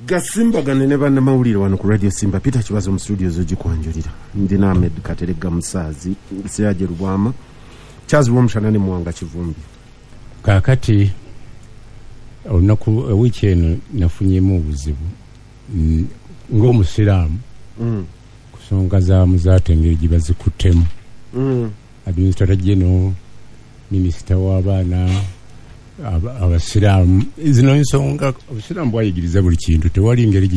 Gasimbagane ne bannamawulire wano ku Radio Simba. Peter Kibazo mu studio zogikwanjulira. Ndi Ahmed Kateregga Musaazi, Siraje Lubwama, Charles Rwomushana ne Muwanga Kivumbi. Kaakati olunaku wiiki eno nafunyemu obuzibu ng'omusiraamu ku nsonga za Muzaata engeri gye bazikuttemu. Administrator General, minisita w'abaana abasiraamu, zino ensonga obusiraamu bwayigiriza buli kintu, tewali ngeri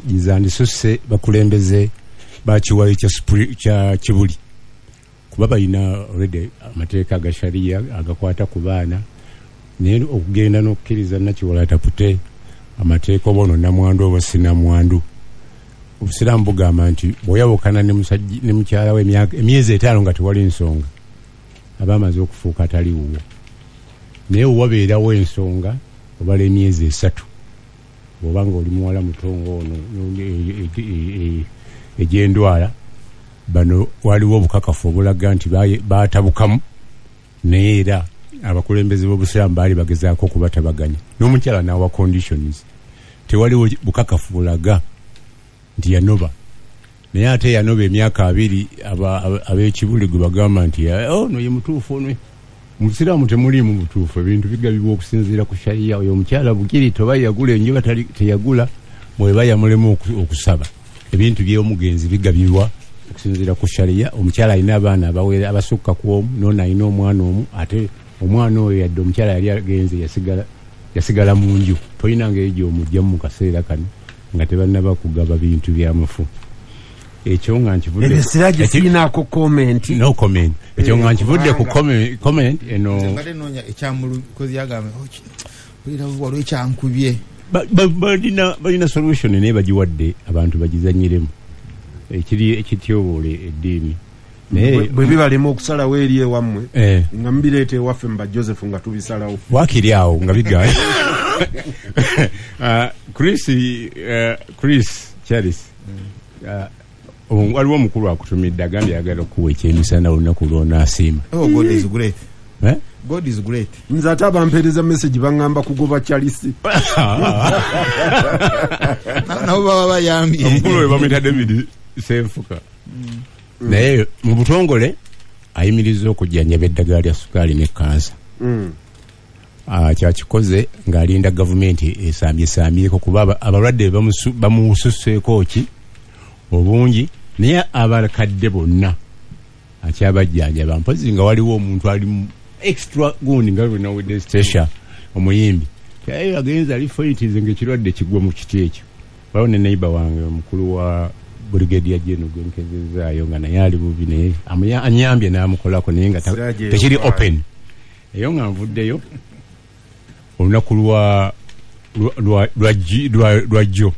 gizandisusse bakulembeze bakiwayo kya Kibuli, kuba balina already amateeka aga sharia agakwata ku baana, naye okugenda n'okukkiriza Nakiwala atapute amateeka oba ono namwandu oba sinamwandu. Obusiraamu bugamba nti bw'oyawukana ne mukyala we emyezi 5 nga tewali nsonga, aba amaze okufuuka atali wuwo. Naye wabeerawo ensonga obala emyezi 3, bw'oba nga oli muwala muto ng'ono egy'endwala, bano waliwo obukakafu obulaga nti baatabukamu, naye era abakulembeze b'obusiraamu baali bagezaako okubatabaganya n'omukyala n'awa conditions. Tewaliwo bukakafu bulaga nti yanoba, naye ate yanoba emyaka 2 ab'ekibuli gwe bagamba nti ono ye mutuufu, ono omusiraamu temuliimu butuufu, ebintu bigabibwa okusinziira ku sharia. Oyo omukyala bugiri toba yagula enjuba teyagula, bweba yamulemu okusaba, ebintu by'omugenzi bigabibwa okusinziira ku sharia. Omukyala alina abaana abawera abasukka ku omu, n'ono alina omwana omu, ate omwana oyo yadde omukyala yali agenze yasigala mu nju. Tolina ngeri gy'omuggyamu mu kaseera kano nga tebannaba kugaba bintu bya mufu. Ekyo nga nkivudde Siraje sinaako comment. No comment. Ekyo nga nkivudde ku comment eno. Mbadde noonya ekyamukozi yagamba waliwo ekyankubye. Balina solution naye bagiwadde abantu bagizannyiremu, ekiri ekityoboola eddiini. Bwe bibalema okusalawo eri ewammwe nga mubireeta ewaffe mu ba Joseph nga tubisalawo, waakiri awo nga bigaanye. Chris Charles, waliwo omukulu akutumidde agambye ayagala okuwa ekyemisana olunaku lw'onaasiima. Oh, God is great. God is great. Nze ate abampeereza message baŋŋamba kugoba Charles. Nabo baba bayambye. Omukulu oyo bamuyita David Senfuka. Naye mu butongole ayimiriza okujjanjaba eddagala lya sukaali ne kansa. Kyakikoze ng'alinda gavumenti esambyesambyeko kuba abalwadde bamususeeko ki obungi, naye abakadde bonna akyabajjanjaba. Mpozi nga waliwo omuntu ali mu extra gundi nga lwenawedde station omuyimbi agenza ali foitize ng'ekirwadde kigwa mu kiti ekyo. Waliwo ne neighbor wange omukulu wa Brigadier General gwenkezezaayo nga naye ali bubi, naye anyambye n'amukolako naye nga tekiri open. Eyo nga nvuddeyo olunaku lwa jjo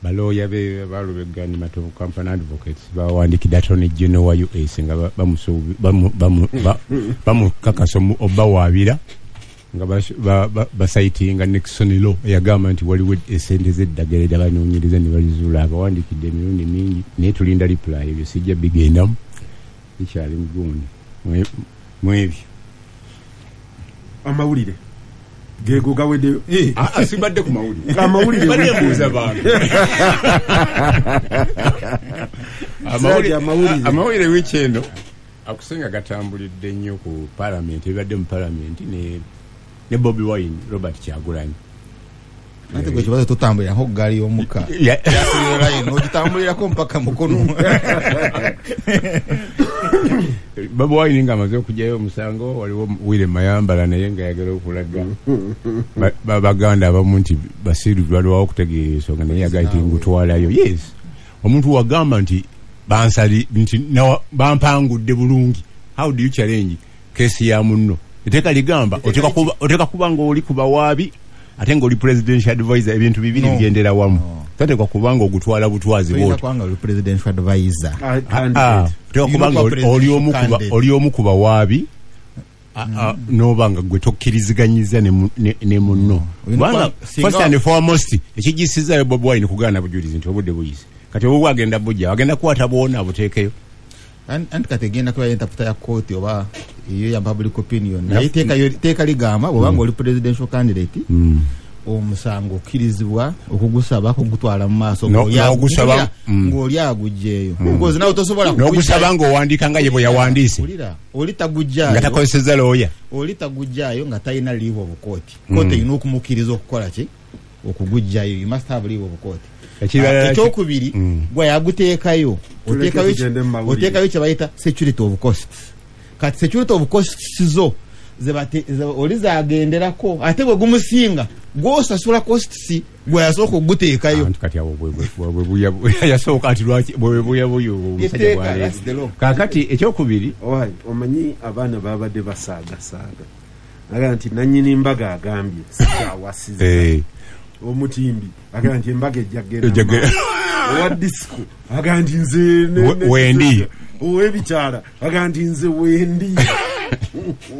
balooya be Balubega ne Matovu Company Advocates bawandikidde Attorney General wa US nga bamukakasa obawaabira nga basayitinga Nixon Law eyagamba nti waliwo esente z'eddagala era banoonyereza ne balizuula. Abawandikidde emirundi mingi naye tulinda reply, ebyo sijja bigendamu, bikyali mugundi mwebyo. Amawulire gego gaweddeyo. Sibadde ku mawulire. Amawulire badde mbuuza bantu. Amawulire wiiki eno akusinga gatambulidde nnyo ku palamenti, ebibadde mu palamenti ne Bobi Wine, Robert Kyagulanyi. Ate gwe kibazo totambulirako ku ggaali y'omukka. N'ogitambulirako mpaka mukono. Bobi Wine ng'amaze okuggyayo omusango, waliwo Willy Mayambala naye ng'ayagala okulaga baganda abamu nti basiru balwawo okutegeera ensonga, naye yagala nti ngutwalayo. Yes, omuntu wagamba nti bansali nti bampangudde bulungi. How do you challenge kesi ya munno? Etteeka ligamba oteeka kuba ng'oli ku bawaabi ate ng'oli presidential advisor, ebintu bibiri bigendera wamu. Toteekwa kuba ng'ogutwala butwazi bw'otyo. Toyinza kuba nga oli presidential advisor. Oteekwa kuba nga oli omu ku bawaabi n'oba nga gwe tokkiriziganyiza ne munno. Kubanga first and foremost ekigisizzaayo Bobi Wine kugaana bujulizi nti obudde buyise. Kati obwo agenda bujja, agenda kukwata bwona abuteekeyo. Anti kati egenda kuba entaputa ya kooti oba eyo ya public opinion. Naye etteeka ligamba bw'oba ng'oli presidential candidate Omusango okkirizibwa okugusaba okugutwala mu maaso ng'oli agugyeyo. Because nawe tosobola n'ogusaba ng'owandiika nga ye bwe yawandiise. Oli tagugyayo nga takozesezza looya. Oli tagugyayo nga talina leave of court. Court erina okumukkiriza okukola ki? Okugugyayo. You must have leave of court. Ekyokubiri gwe yaguteekayo oteekayo kye bayita security of costs. Kati security of costs zo oli zagenderako ate bwe gumusinga gw'osasula costs gwe yasooka okuguteekayo. Kati awo yasooka ati lwaki bwe buyabuya omusajja bw'aleeta. Kaakati ekyokubiri omanyi abaana babadde basaagasaaga agamba nti nannyini mbaga agambye sikyawasiza omutimbi agamba nti embaga ejja kugenda owa disco agamba nti nze wendi ow'ebikyala agamba nti nze wendi.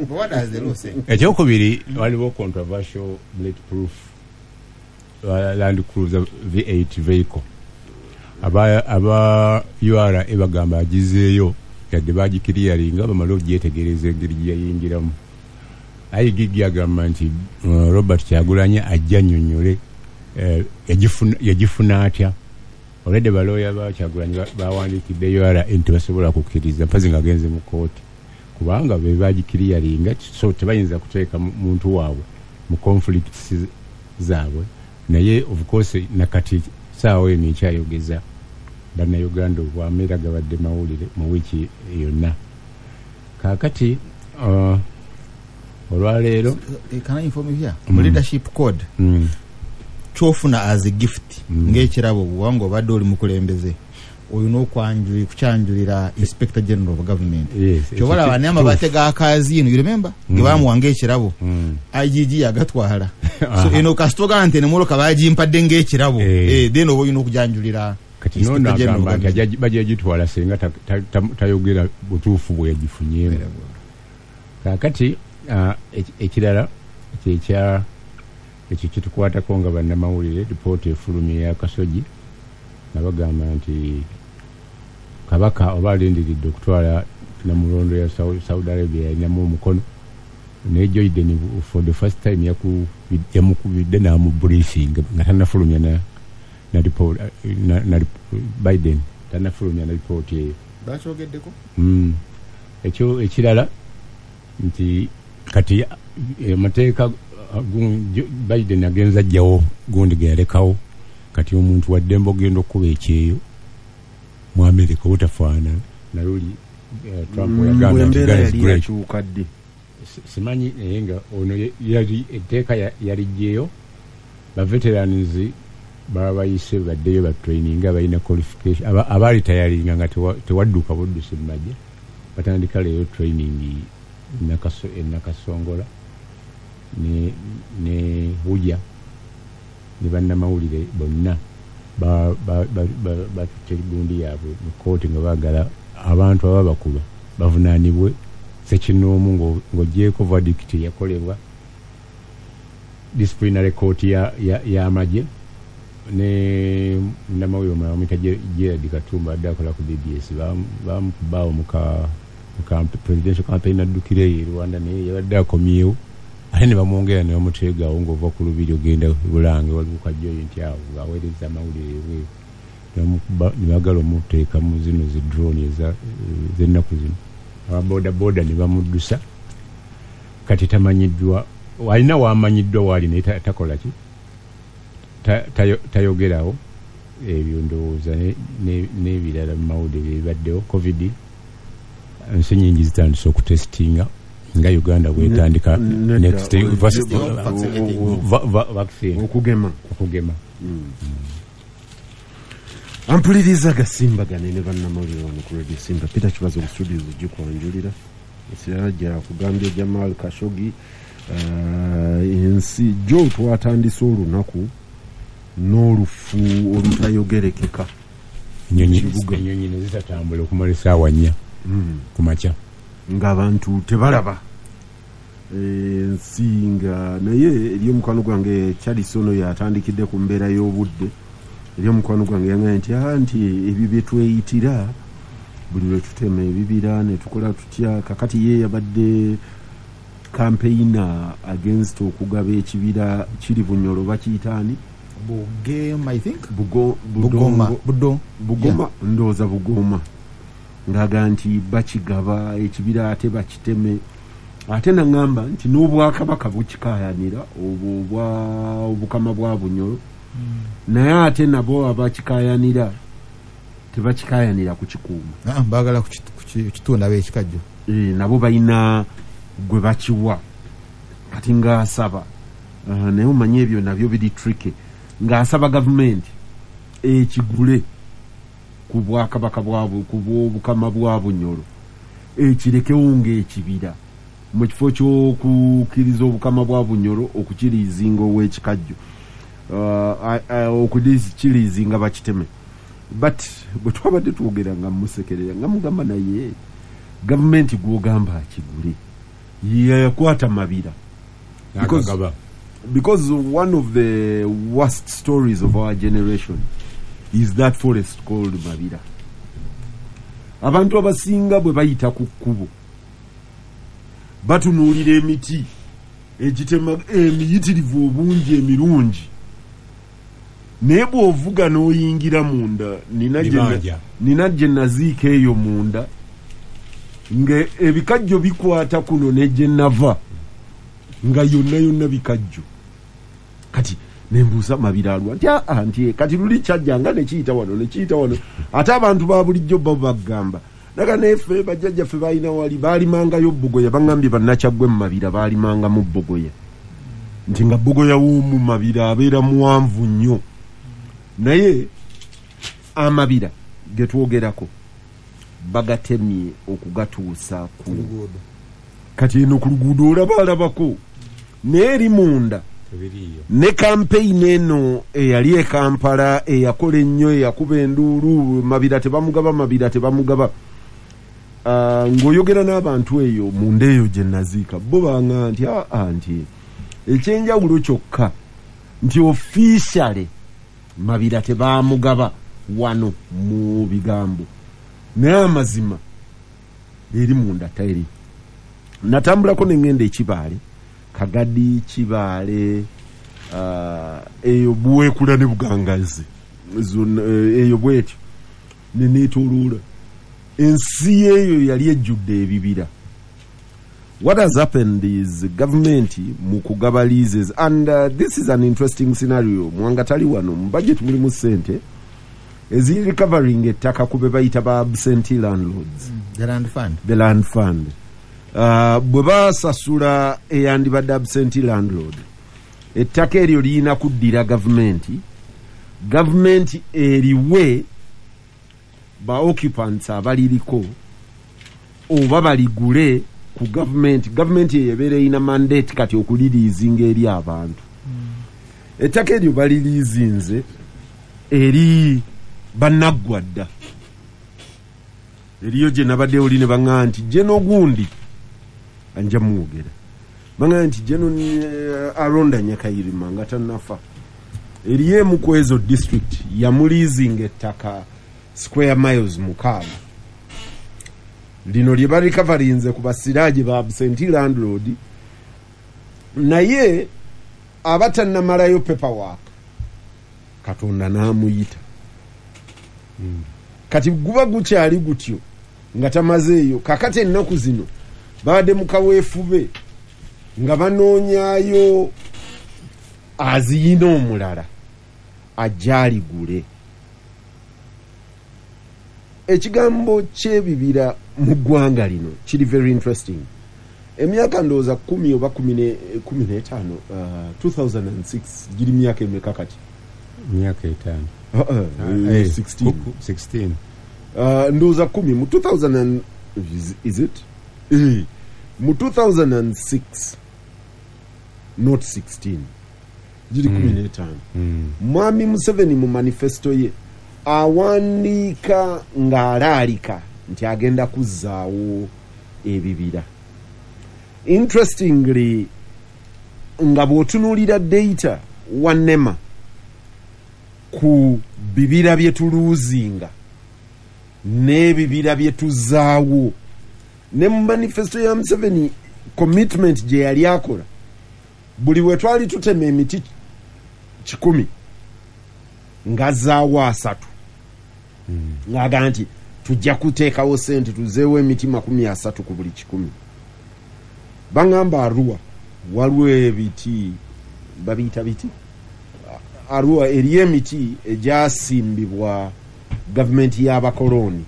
What does the law say? Ekyokubiri waliwo controversial bulletproof Land Cruiser V8 vehicle. Aba URA bagamba agizeeyo yadde bagikiriyaringa bamale ogyetegereza engeri gye yayingiramu. IGG agamba nti Robert Kyagulanyi ajja annyonnyole yagifuna atya. Already balooya ba Kyagulanyi bawandiikidde URA nti basobola kukkiriza mpozzi ng'agenze mu kkooti. Kubanga be bagikiriyaringa so tebayinza kuteeka muntu waabwe mu conflicts zaabwe. Naye of course nakati saawa eno ekyayogeza bannayuganda obwamera gabadde mawulire mu wiiki yonna. Kaakati olwaleero can I inform you here? Leadership code kyofuna as a gift ng'ekirabo bwanga obadde oli mukulembeze olina okukyanjulira Inspector General of Government. Kyobalaba naye amabaate ga Kaziino, you remember? Ge bamuwa ng'ekirabo. IGG yagatwala. So eno kasitoga nti emmotoka bagimpadde ng'ekirabo. Then oba olina okujanjulira kati nono agamba nti bajja gitwala singa tayogera butuufu bwe yagifunyeemu. Kaakati ekirala kyekya ekyo kitukwatako nga bannamawulire ripooti efulumye ya Kasogi nga bagamba nti Kabaka oba alindiridde okutwala Namulondo ya Saudi Arabia yalinamu omukono naye Joyden for the first time yamukubidde n'amubriefing nga tannafulumya na report na Biden tannafulumya na ripooti eyo. Bakyogeddeko? Ekyo ekirala nti kati amateeka Biden agenza ajjawo gundi ge yalekawo kati omuntu waddembe ogenda okukuba ekyeyo mu Amerika obutafaanana naluli Trump yagamba nti God is great. Simanyi naye nga ono yali etteeka yalijjeyo ba veterans babayise baddeyo batraininga balina qualification abaali tayalinga nga tewadduka buddusi mu magye batandika leero training Nakasongola ne Huja ne bannamawulire bonna batutte gundi yaabwe mu kkooti nga baagala abantu ababakuba bavunaanibwe ssekinnoomu ng'oggyeeko verdict yakolebwa disciplinary court y'amagye ne munnamawulire omulala bamuyita Gerald Katumba adde akola ku BBS bamukubaawo mu presidential campaign addukira eyo e Rwanda naye yabadde akomyewo ate ne bamwongera ne bamuteegawo ng'ova ku Lubiri ogenda Bulange waliwo ka joint awo ng'aweereza amawulire ebweru ne baagala omuteeka mu zino zi drone ez'ennaku zino aba boda boda ne bamuddusa kati tamanyiddwa alina wamanyiddwa waali naye takola ki tayogerawo ebyo ndowooza n'ebirala mu mawulire ebibaddewo. Covid ensi nyingi zitandise okutestinga nga Uganda bwetandika next vaccine okugema. Ampuliriza gasimba ganene bannamawulire wano ku Radio Simba. Peter Kibazo mu studios gikwanjulira Siraja kugambye Jamal Khashoggi ensi jo twatandise olunaku n'olufu olutayogerekeka ennyonyi ne zitatambula okumala essaawa 4 ku makya ng'abantu tebalaba ensi nga naye eri omukwano gwange Charles ono yatandikidde ku mbeera y'obudde. Eri omukwano gwange yangambye nti nti ebyo bye tweyitira buli lwe tutema ebibira ne tukola tutya. Kakati ye yabadde campaigner against okugaba ekibira kiri Bunyoro, bakiyitaani? Bugema, I think. Bugoma. Budo. Bugoma, ndowooza Bugoma, ng'aga nti bakigaba ekibira ate bakiteme, ate naŋŋamba nti n'obwakabaka bukikayanira, obwo obwa obukama bwa Bunyoro, naye ate nabo abakikayanira tebakikayanira kukikuuma. Ah, baagala kukitunda ab'ekikajjo. Nabo balina gwe bakiwa. Kati ng'asaba, naye omanyi ebyo nabyo biri tricky, ng'asaba gavumenti ekigule ku bwakabaka bwabwe, ku bwobukama bwa Bunyoro, ekirekewo ng'ekibira mu kifo ky'okukkiriza obukama bwa Bunyoro okukiriizinga ow'ekikajjo, okukiriizinga bakiteme. But bwe twabadde twogera nga musekerera, nga mugamba, naye gavumenti gwogamba akigule yakwata Mabira. N'agagaba. Because one of the worst stories of our generation is that forest called Mabira. Abantu abasinga bwe bayita ku kkubo batunuulira emiti egitema emiyitirivu obungi emirungi, naye bw'ovuga n'oyingira munda, Bibanja. nina gye naziika eyo munda nga ebikajjo bikwata kuno ne gye nava nga yonna yonna bikajjo. Kati nembuuza Mabira alwa nti aa, nti kati luli kyajjanga nekiyita wano nekiyita wano, ate abantu ba bulijjo bo bagamba naga neffe bajjajjaffe balina wali baalimangayo bbogoya. Baŋŋambye bannakyaggwe mu Mabira baalimangamu bbogoya, nti nga bbogoya w'omu Mabira abeera muwanvu nnyo. Naye amabira ge twogerako bagatemye okugatuusa ku luguudo. Kati eno ku luguudo olaba alabako, naye eri munda Tebiriiyo. Ne kampeyini eno eyali e Kampala eyakola ennyo, eyakuba enduulu, Mabira tebamugaba, Mabira tebamugaba. Ng'oyogera n'abantu eyo munda eyo gye naziika, bo baŋŋa nti aa, nti ekyenjawulo kyokka nti officially Mabira tebamugaba wano mu bigambo, naye amazima eri munda teri. Natambulako neŋŋenda ekibaale, Kagadi, Kibaale, eyo Buweekula ne Bugangazi zonna, eyo bwetyo neneetoloola ensi eyo yali ejjudde ebibira. What has happened is government mu kugaba leases, and this is an interesting scenario. Mwanga tali wano, mu budget mulimu ssente eziri recovering ettaka ku be bayita ba absentee landlords. The land fund. The land fund, bwe basasula eyandibadde absentee landlord, ettaka eryo liyina kuddira gavumenti, gavumenti eriwe ba occupants abaliriko oba baligule ku gavumenti. Gavumenti eyo ebeera erina mandate kati okuliriizinga eri abantu. Ettaka eryo baliriizinze eri bannaggwa dda. Eriyo gye nabadde oli ne baŋŋaa nti geno gundi anja mwogera, baŋŋaa nti geno Aronda Nyakayirima nga tannafa, eriyo emu ku ezo district yamuliizinga ettaka square miles 6. Lino lye barecoverinze ku basiraaje ba absentee landlord, naye aba tannamalayo paperwork, Katonda n'amuyita. Kati guba gukyali gutyo nga tamazeeyo. Kakati ennaku zino babadde mu kaweefube nga banoonyaayo aziyina omulala ajja aligule. Ekigambo ky'ebibira mu ggwanga lino kiri very interesting. Emyaka ndowooza 10 oba 15, 2006 giri myaka emeka kati? Myaka 5. 16. 16. Ndowooza 10 mu 2000 and, is it mu 2006, not 16, giri 15. Mwami Museveni mu manifesto ye awandiika ng'alaalika nti agenda kuzzaawo ebibira. Interestingly, nga bw'otunuulira data wa NEMA ku bibira bye tuluuzinga n'ebibira bye tuzaawo, ne mu manifesto ya Museveni Commitment gye yali akola, buli we twali tutema emiti 100 ng'azzaawo 3, ng'agamba nti tujja kuteekawo sente tuzeewo emiti 30 ku buli 100. Baŋŋamba Arua waliwo ebiti, babiyita biti, Arua eriyo emiti egyasimbibwa gavumenti y'abakoloni,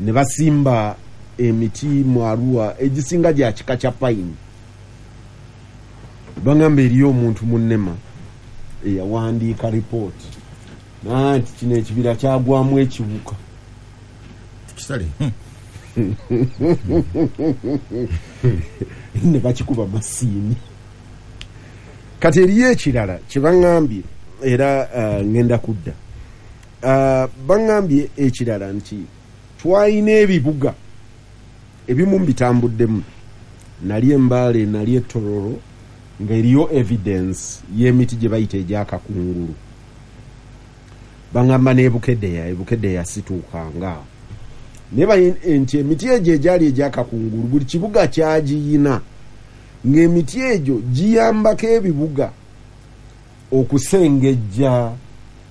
ne basimba emiti mu Arua egisinga gya kika kya payini. Baŋŋamba eriyo omuntu munnema eyawandiika ripooti nti kino ekibira kyagwamu ekiwuka. Tukisale. Ne bakikuba masiini. Kati eriyo ekirala kye baŋŋambye, era ŋŋenda kudda. Baŋŋambye ekirala nti twalina ebibuga ebimu mbitambuddemu, nali Embaale, nali Etororo, nga eriyo evidence y'emiti gye bayita egyakakungulu. Baŋŋamba n'Ebukedeya, Ebukedeya situukanga awo, naye nti emiti egyo egyali egyakakungulu buli kibuga kyagiyina, ng'emiti egyo giyambako ebibuga okusengejja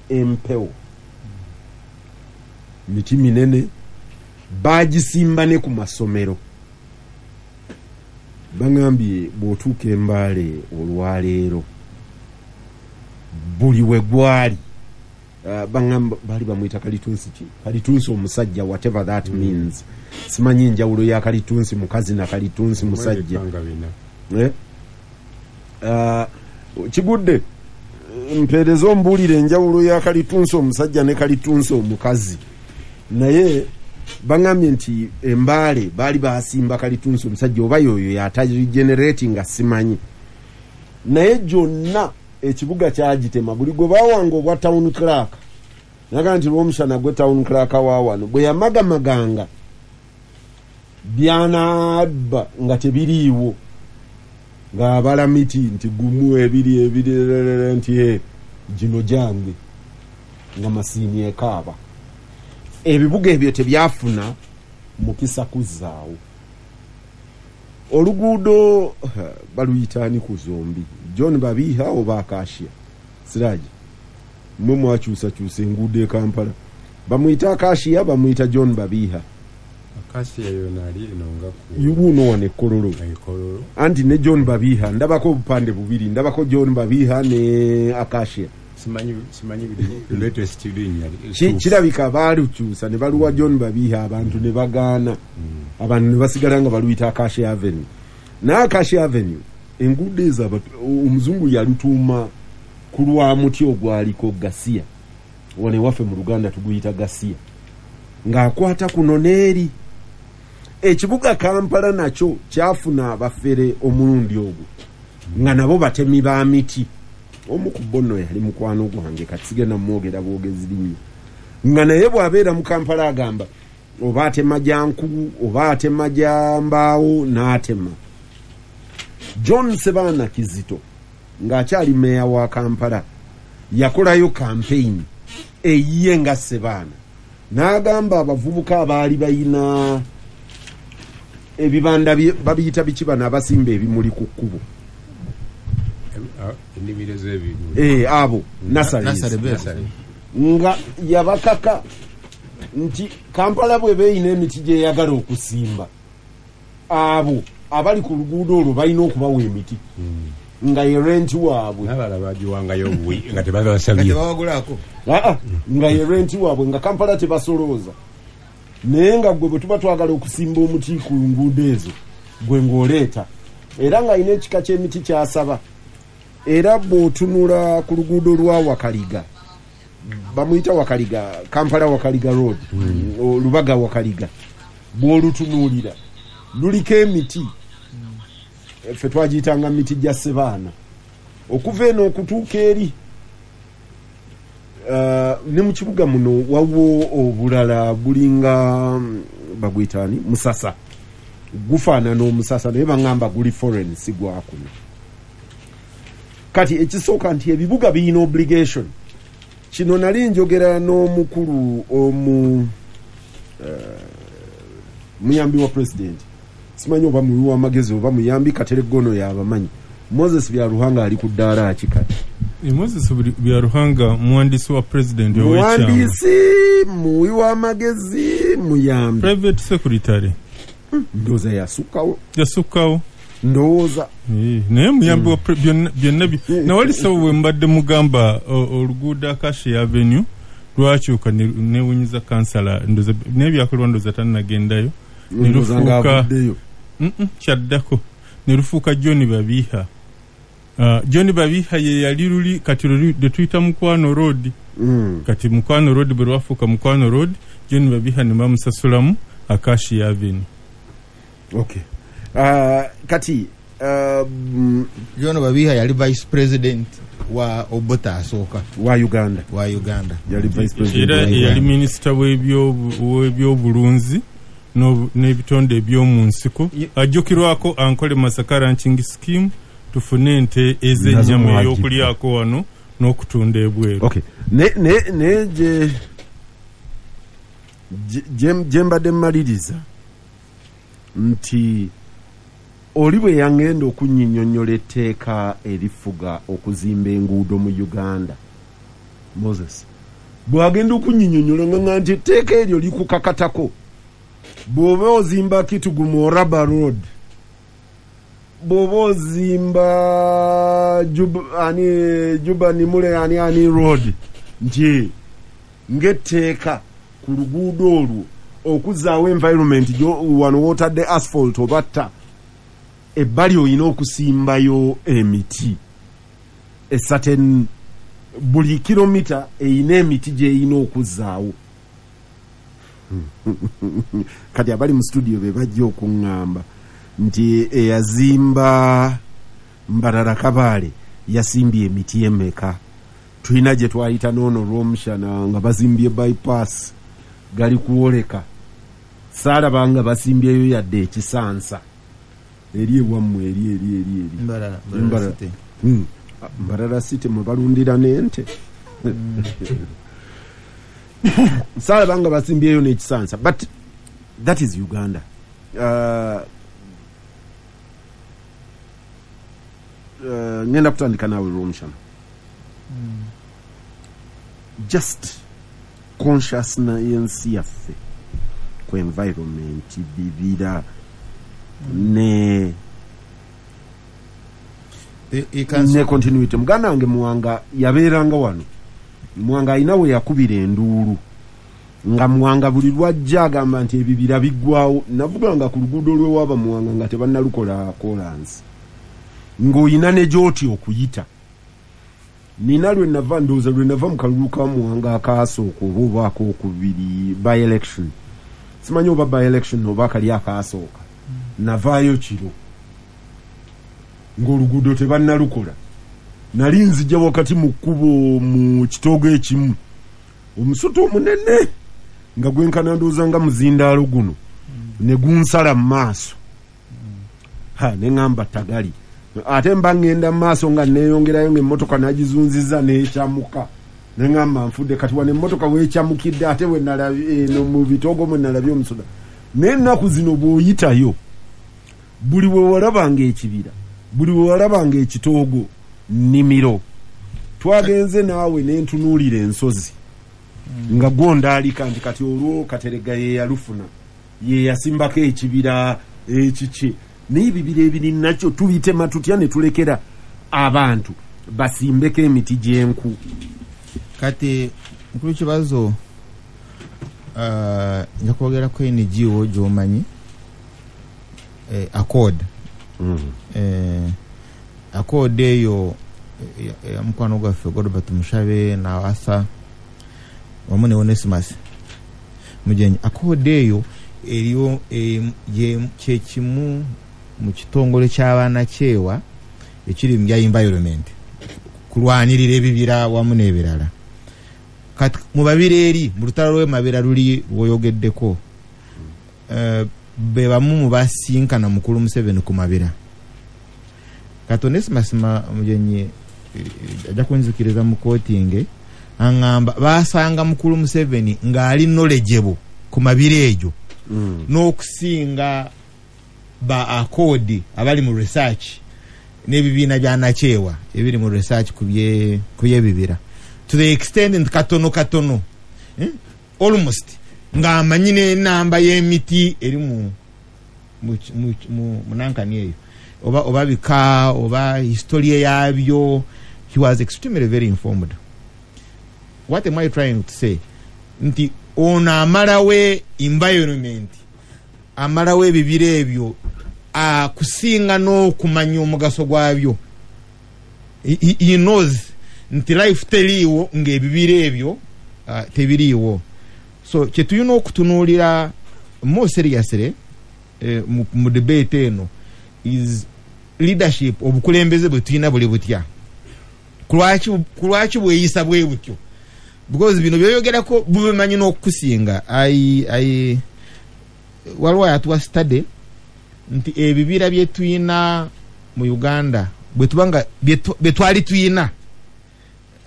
empewo. Miti minene bagisimba ne ku masomero. Baŋŋambye bw'otuuka Embaale olwaleero buli we gwali, baŋŋamba baali bamuyita kalitunsi ki? Kalitunsi omusajja, whatever that means. Simanyi enjawulo ya kalitunsi mukazi na kalitunsi musajja. Kigudde mpeereza ombuulire enjawulo ya kalitunsi omusajja ne kalitunsi omukazi. Naye baŋŋambye nti Embaale baali basimba kalitunsi omusajja, oba yoyo yataregenerate nga simanyi. Naye gyonna ekibuga kyagitema, buli gwe baawanga obwa town clerk, naga nti Lwomushana gwe town clerk wa wano, bwe yamagamaganga byanabba nga tebiriiwo, ng'abala miti nti gumu, ebiri, ebiri, nti gino gyange, nga masiini ekaaba. Ebibuga ebyo tebyafuna mukisa kuzzaawo. Oluguudo baluyitaani ku zombi, John Babiha oba Akashia? Siraji, mmwe mwakyusakyusa enguudo e Kampala, bamuyita Akashia, bamuyita John Babiha? Wuuno wano Ekololo. Anti ne John Babiha ndabako obupande bubiri, ndabako John Babiha ne Akashia. Kirabika baalukyusa ne baluwa John Babiha, abantu ne bagaana, abantu ne basigala nga baluyita Akashia Avenue. Naye Akashia Avenue enguudo ezo omuzungu yalutuuma ku lwa muti ogwaliko gasiya. Wano ewaffe mu Luganda tuguyita gasiya, ng'akwata kuno n'eri. Ekibuga Kampala nakyo kyafuna abafere omulundi ogwo, nga nabo batemi ba miti. Omu ku bo nno yali mukwano gwange, kati sigenda mwogera bwogezi linnya, nga naye bw'abeera mu Kampala agamba oba atema gya nku oba atema gya mbaawo n'atema. John Sebaana Kizito ng'akyali meeya wa Kampala yakolayo campaign eyiye nga Sebaana, n'agamba abavubuka abaali bayina ebibanda babiyita biki bano abasimba ebimuli ku kkubo, abo nurseries, nga yabakaka nti Kampala bw'eba eyina emiti gyeyagala okusimba, abo abali ku luguudo olwo balina okubawa emiti, nga ye renti waabwe, nga ye renti waabwe, nga Kampala tebasolooza. Naye nga gwe bwe tuba twagala okusimba omuti ku nguudo ezo, gwe ng'oleeta. Era ng'alina ekika ky'emiti ky'asaba. Era bw'otunula ku luguudo lwa Wakaliga, bamuyita Wakaliga, Kampala Wakaliga Road, Lubaga Wakaliga, bw'olutunuulira luliko emiti, ffe twagiyitanga miti gya Sebaana, okuva eno okutuuka eri. Ne mu kibuga muno waliwo obulala bulinga baguyitaani musasa, gufaanana omusasa, naye baŋŋamba guli foreign, si gwa kuno. Kati ekisooka nti ebibuga birina obligation. Kino nali njogera n'omukulu omu muyambi wa president. Simanyi oba muwi w'amagezi oba muyambi, Kateregga yabamanyi. Moses Byaruhanga ali ku ddaala ki kati? Moses Byaruhanga muwandiisi wa president ow'ekyama. Muwandiisi, muwi w'amagezi, muyambi. Private secretary. Ndowooza yasukkawo. Yasukkawo. Ndowooza. Naye muyambi wa byonna nawali sawa bwe mbadde mugamba oluguudo Acacia Avenue lwakyuka newunyiza kansala, ndowooza naye byakolebwa ndowooza tannagendayo. Ne lufuuka kyaddako ne lufuuka John Babiha. John Babiha ye yali luli kati luli tuyita Mukwano Road. Kati Mukwano Road bwe lwafuuka Mukwano Road, John Babiha ne bamusasulamu Acacia Avenue. Okay. Kati John Babiha yali vice president wa Obote asooka wa Uganda. Wa Uganda. Yali vice president. Era yali minisita w'ebyobulunzi n'ebitonde eby'omu nsiko. Ajjukirwako Ankole Masaka Ranching Scheme, tufune ente ez'ennyama ey'okulyako wano n'okutunda ebweru. Okay. Ne je mbadde mmaliriza nti oli bwe yangenda okunnyinnyonnyola etteeka erifuga okuzimba enguudo mu Uganda, Moses bw'agenda okunnyinnyonnyola nga nti etteeka eryo likukakatako bw'oba ozimba Kitugumu Oraba Road, bw'oba ozimba Juba Nimule ani Road, nti ng'etteeka ku luguudo olwo okuzaawo environment wano w'otadde asphalt oba tta, ebbali olina okusimbayo emiti a certain buli kilomita eyina emiti gy'eyina okuzzaawo. Kati abali mu studio be bajja okuŋŋamba nti eyazimba Mbarara Kabaale yasimbye emiti emeka. Tulina gye twayita n'ono Rwomushana nga bazimbye bypass gali kuwoleka, saalaba nga basimbyeyo yadde ekisansa eri ewammwe eri eri eri eri Mbarara City. Mbarara City mwe balundira n'ente. Saalaba nga basimbyeyo n'ekisansa, but that is Uganda. Ngenda kutandika naawe Rwomushana. Just consciousness y'ensi yaffe ku environment, bibira ne continuity. Muganda wange Muwanga yabeeranga wano. Muwanga alina we yakubira enduulu nga Muwanga buli lwajja agamba nti ebibira biggwawo. Navuganga ku luguudo lw'ewaaba Muwanga nga tebannalukola kolansi, ng'oyina ne gy'oti okuyita. Nina lwe nava, ndowooza lwe nava mu kalulu ka Muwanga akaasooka oba oba akookubiri by election, simanyi oba by election oba akali akaasooka, navaayo kiro ng'oluguudo tebannalukola. Nali nzija wakati mu kkubo mu kitoogo ekimu, omusota omunene nga gwenkana ndowooza nga muzindaalo guno ne gunsala mu maaso. Ne ŋŋamba tagali. Ate mba ŋŋenda mu maaso nga neeyongerayo ng'emmotoka nagizunziza n'ekyamuka, ne ŋŋamba nfudde. Kati wano emmotoka weekyamukidde ate we nalabye eno mu bitoogo mwe nalabye omusota. Naye ennaku zino bw'oyitayo buli we walabanga ekibira, buli we walabanga ekitoogo, nnimiro. Twagenze naawe ne ntunuulira ensozi nga gwondaalika nti kati olwo Kateregga ye yalufuna, ye yasimbako ekibira ekiki. Naye ebibira ebiri nakyo tubitema tutya ne tulekera abantu basimbeko emiti gy'enku? Kati mukulu Kibazo, nja kwogerako NGO gy'omanyi, Accord. Accord eyo mukwano gwaffe Godobert Mushabe n'Awasa wamu ne Onesimus Mugenyi. Accord eyo eriyo kyekimu mu kitongole ky'abanakyewa ekiri mu bya environment, kulwanirira ebibira wamu n'ebirala. Kati mu babiri eri mu lutalo lw'emabira luli lw'oyogeddeko, be bamu mu basinkana mukulu Museveni ku mabira. Kati Onesimus Mugenyi ajja kunzikiriza mu kootinge, aŋŋamba baasanga mukulu Museveni ng'ali knowledgeable ku mabira egyo n'okusinga ba akodi abali mu research n'ebibiina bya nakyewa ebiri mu research ku byebibira to the extent nti katono katono almost ng'amanyi n'enamba y'emiti eri mu munankani eyo oba bika oba history yabyo. He was extremely very informed. What am I trying to say? Nti ono amalawe environment, amalawe ebibira ebyo akusinga n'okumanya omugaso gwabyo. He knows nti life teriiwo ng'ebibira ebyo tebiriiwo. So kye tulina okutunuulira more seriously mu debate eno is leadership, obukulembeze bwe tulina buli butya, kulwaki bweyisa bwe butyo, because bino byoyogerako bubimanyi n'okusinga. Waliwo yatuwa study nti ebibira bye tulina mu Uganda bwe tubanga bye twali tulina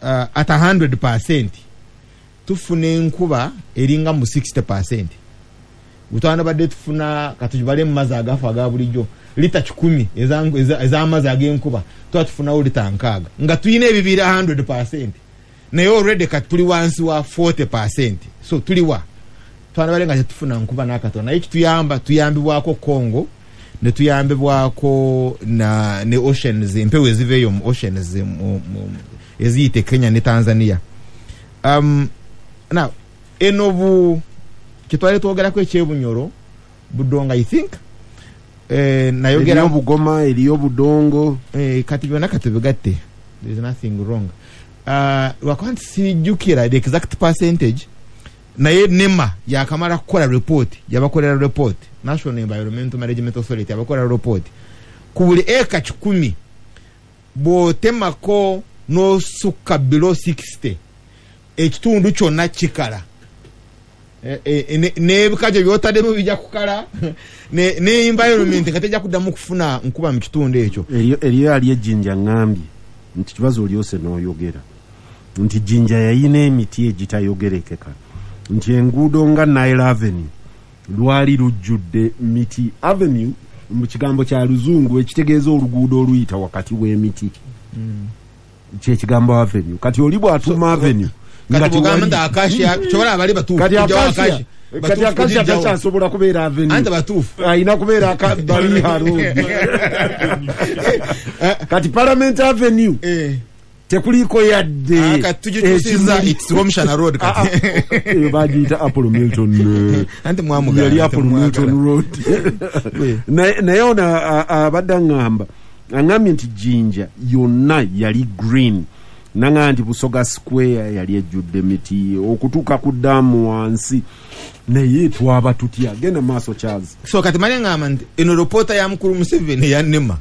at 100% tufuna enkuba eringa mu 60%. Butwana badde tufuna katujibale mu mazzi agafa aga bulijjo lita 10 ez'amazzi ag'enkuba tuba tufunawo lita 60 nga tulina ebibira 100%, naye already kati tuli wansi wa 40%. So tuliwa twana bale nga tetufuna nkuba n'akatono, naye kituyamba tuyambibwako Congo ne tuyambibwako na ne oceans, empewo eziveeyo mu oceans eziyite Kenya ne Tanzania. Now enobu kitwale twogerako ekyebunyoro Budongo, I think nayogera eriyo Bugoma, eriyo Budongo, kati byonna katubigatte, there is nothing wrong. Lwakuba sijjukira the exact percentage, naye NEMA yakamala kukola report, yabakolera report, National Environmental Management Authority yabakolera report ku buli eka 10 bw'otemako n'osukka below 60 ekitundu kyonna kikala, n'ebikajjo by'otaddemu bijja kukala, ne environment nga tejja kuddamu kufuna nkuba mu kitundu ekyo. Eriyo ali ejjinja ŋŋambye nti kibazo olyose n'oyogera nti Jinja yayina emiti egitayogerekeka, nti enguudo nga Nile Avenue lwali lujjudde miti. Avenue mu kigambo kya Luzungu ekitegeeza oluguudo oluyita wakati w'emiti, kyekigambo avenue. Kati oli bw'atuuma avenue kati bw'ogamba nti Acacia kyobola abali batuufu, kati Acacia takyasobola kubeera avenue, anti batuufu alina kubeera Bariha Road. Kati Parliament Avenue tekuliko yadde kati it's Romshana Road kati bagiyita Apollo Milton, anti mwamugala yali Apollo Milton Road. Naye ono abadde aŋŋamba aŋŋambye nti Jinja yonna yali green, naŋŋamba nti Busoga Square yali ejjudde miti okutuuka ku ddaamu wansi, naye twaba tutya? Genda maaso Charles. So kati male ŋŋamba nti eno repoota ya mukulu Museveni eya NEMA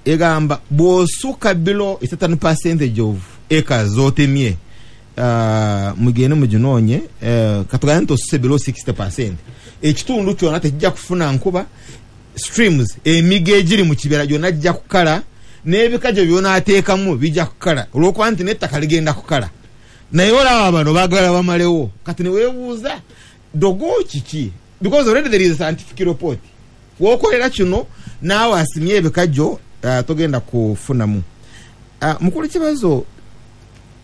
egamba bw'osukka below a certain percentage of acres z'otemye, mugende muginoonye, katugambe nti osuse below 60%, ekitundu kyonna tekijja kufuna nkuba, streams emiga egiri mu kibira gyonna gijja kukala, n'ebikajjo by'onaateekamu bijja kukala olw'okuba nti n'ettaka ligenda kukala. Naye olaba bano baagala bamalewo. Kati ne weebuuza dogo kiki, because already there is a scientific report w'okolera kino naawe asimye ebikajjo togenda kufunamu. Mukulu kibazo,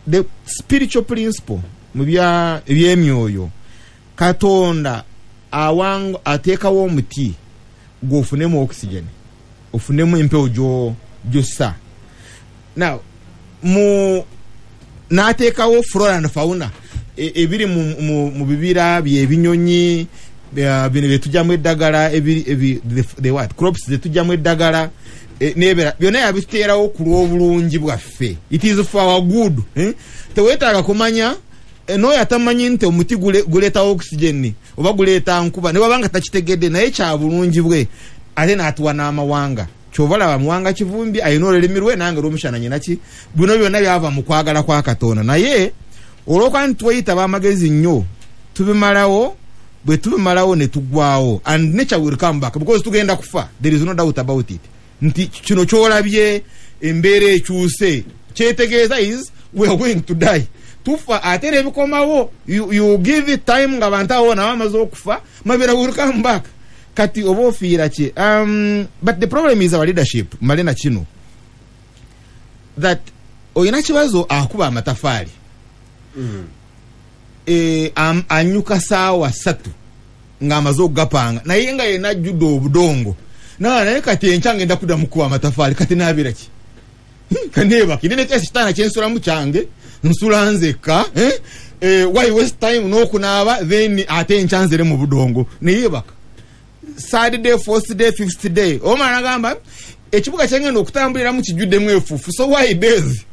the spiritual principle mu ebyemyoyo, Katonda ateekawo omuti gw'ofunemu oxygen, ofunemu empewo gy'ossa. Now mu n'ateekawo flora and fauna ebiri mu bibira by'ebinyonyi bino byetujjamu eddagala, the what crops zetujjamu eddagala n'ebira byonna yabiteerawo ku lw'obulungi bwaffe. It is for our good. Teweetaaga kumanya n'oyo atamanyi nti omuti guleeta oxygen oba guleeta nkuba, ne wabanga takitegedde, naye kya bulungi bwe, ate n'atuwa n'amawanga. Kyova olaba Muwanga Kivumbi alina olulimi lwe nange Rwomushana nyinaki, bino byonna byava mu kwagala kwa Katonda. Naye olw'okuba nti tweyita b'amagezi nnyo tubimalawo, bwe tubimalawo ne tuggwawo, and nature will come back because tugenda kufa, there is no doubt about it. Nti kino ky'olabye embeera ekyuse kyetegeeza is we are going to die. Tufa ate n'ebikomawo, you give it time ng'abantu abo nabo bamaze okufa, Mabira will come back. Kati oba ofiira ki? But the problem is our leadership. Malena kino that oyina kibazo akuba amatafaali anyuka 3:00 ng'amaze okugapanga, naye nga yenna ajjudde obudongo, naye kati enkya ngenda kuddamu kuba amatafaali, kati naabira ki? Kaneebake nene ekitaana kyensulamu kyange nsula nzekka, why waste time n'okunaaba, then ate enkya nzere mu budongo neyeebaka. Third day, fourth day, fifth day, omwana agamba ekibuga kyengenda okutambuliramu kijjuddemu efuufu, so why days?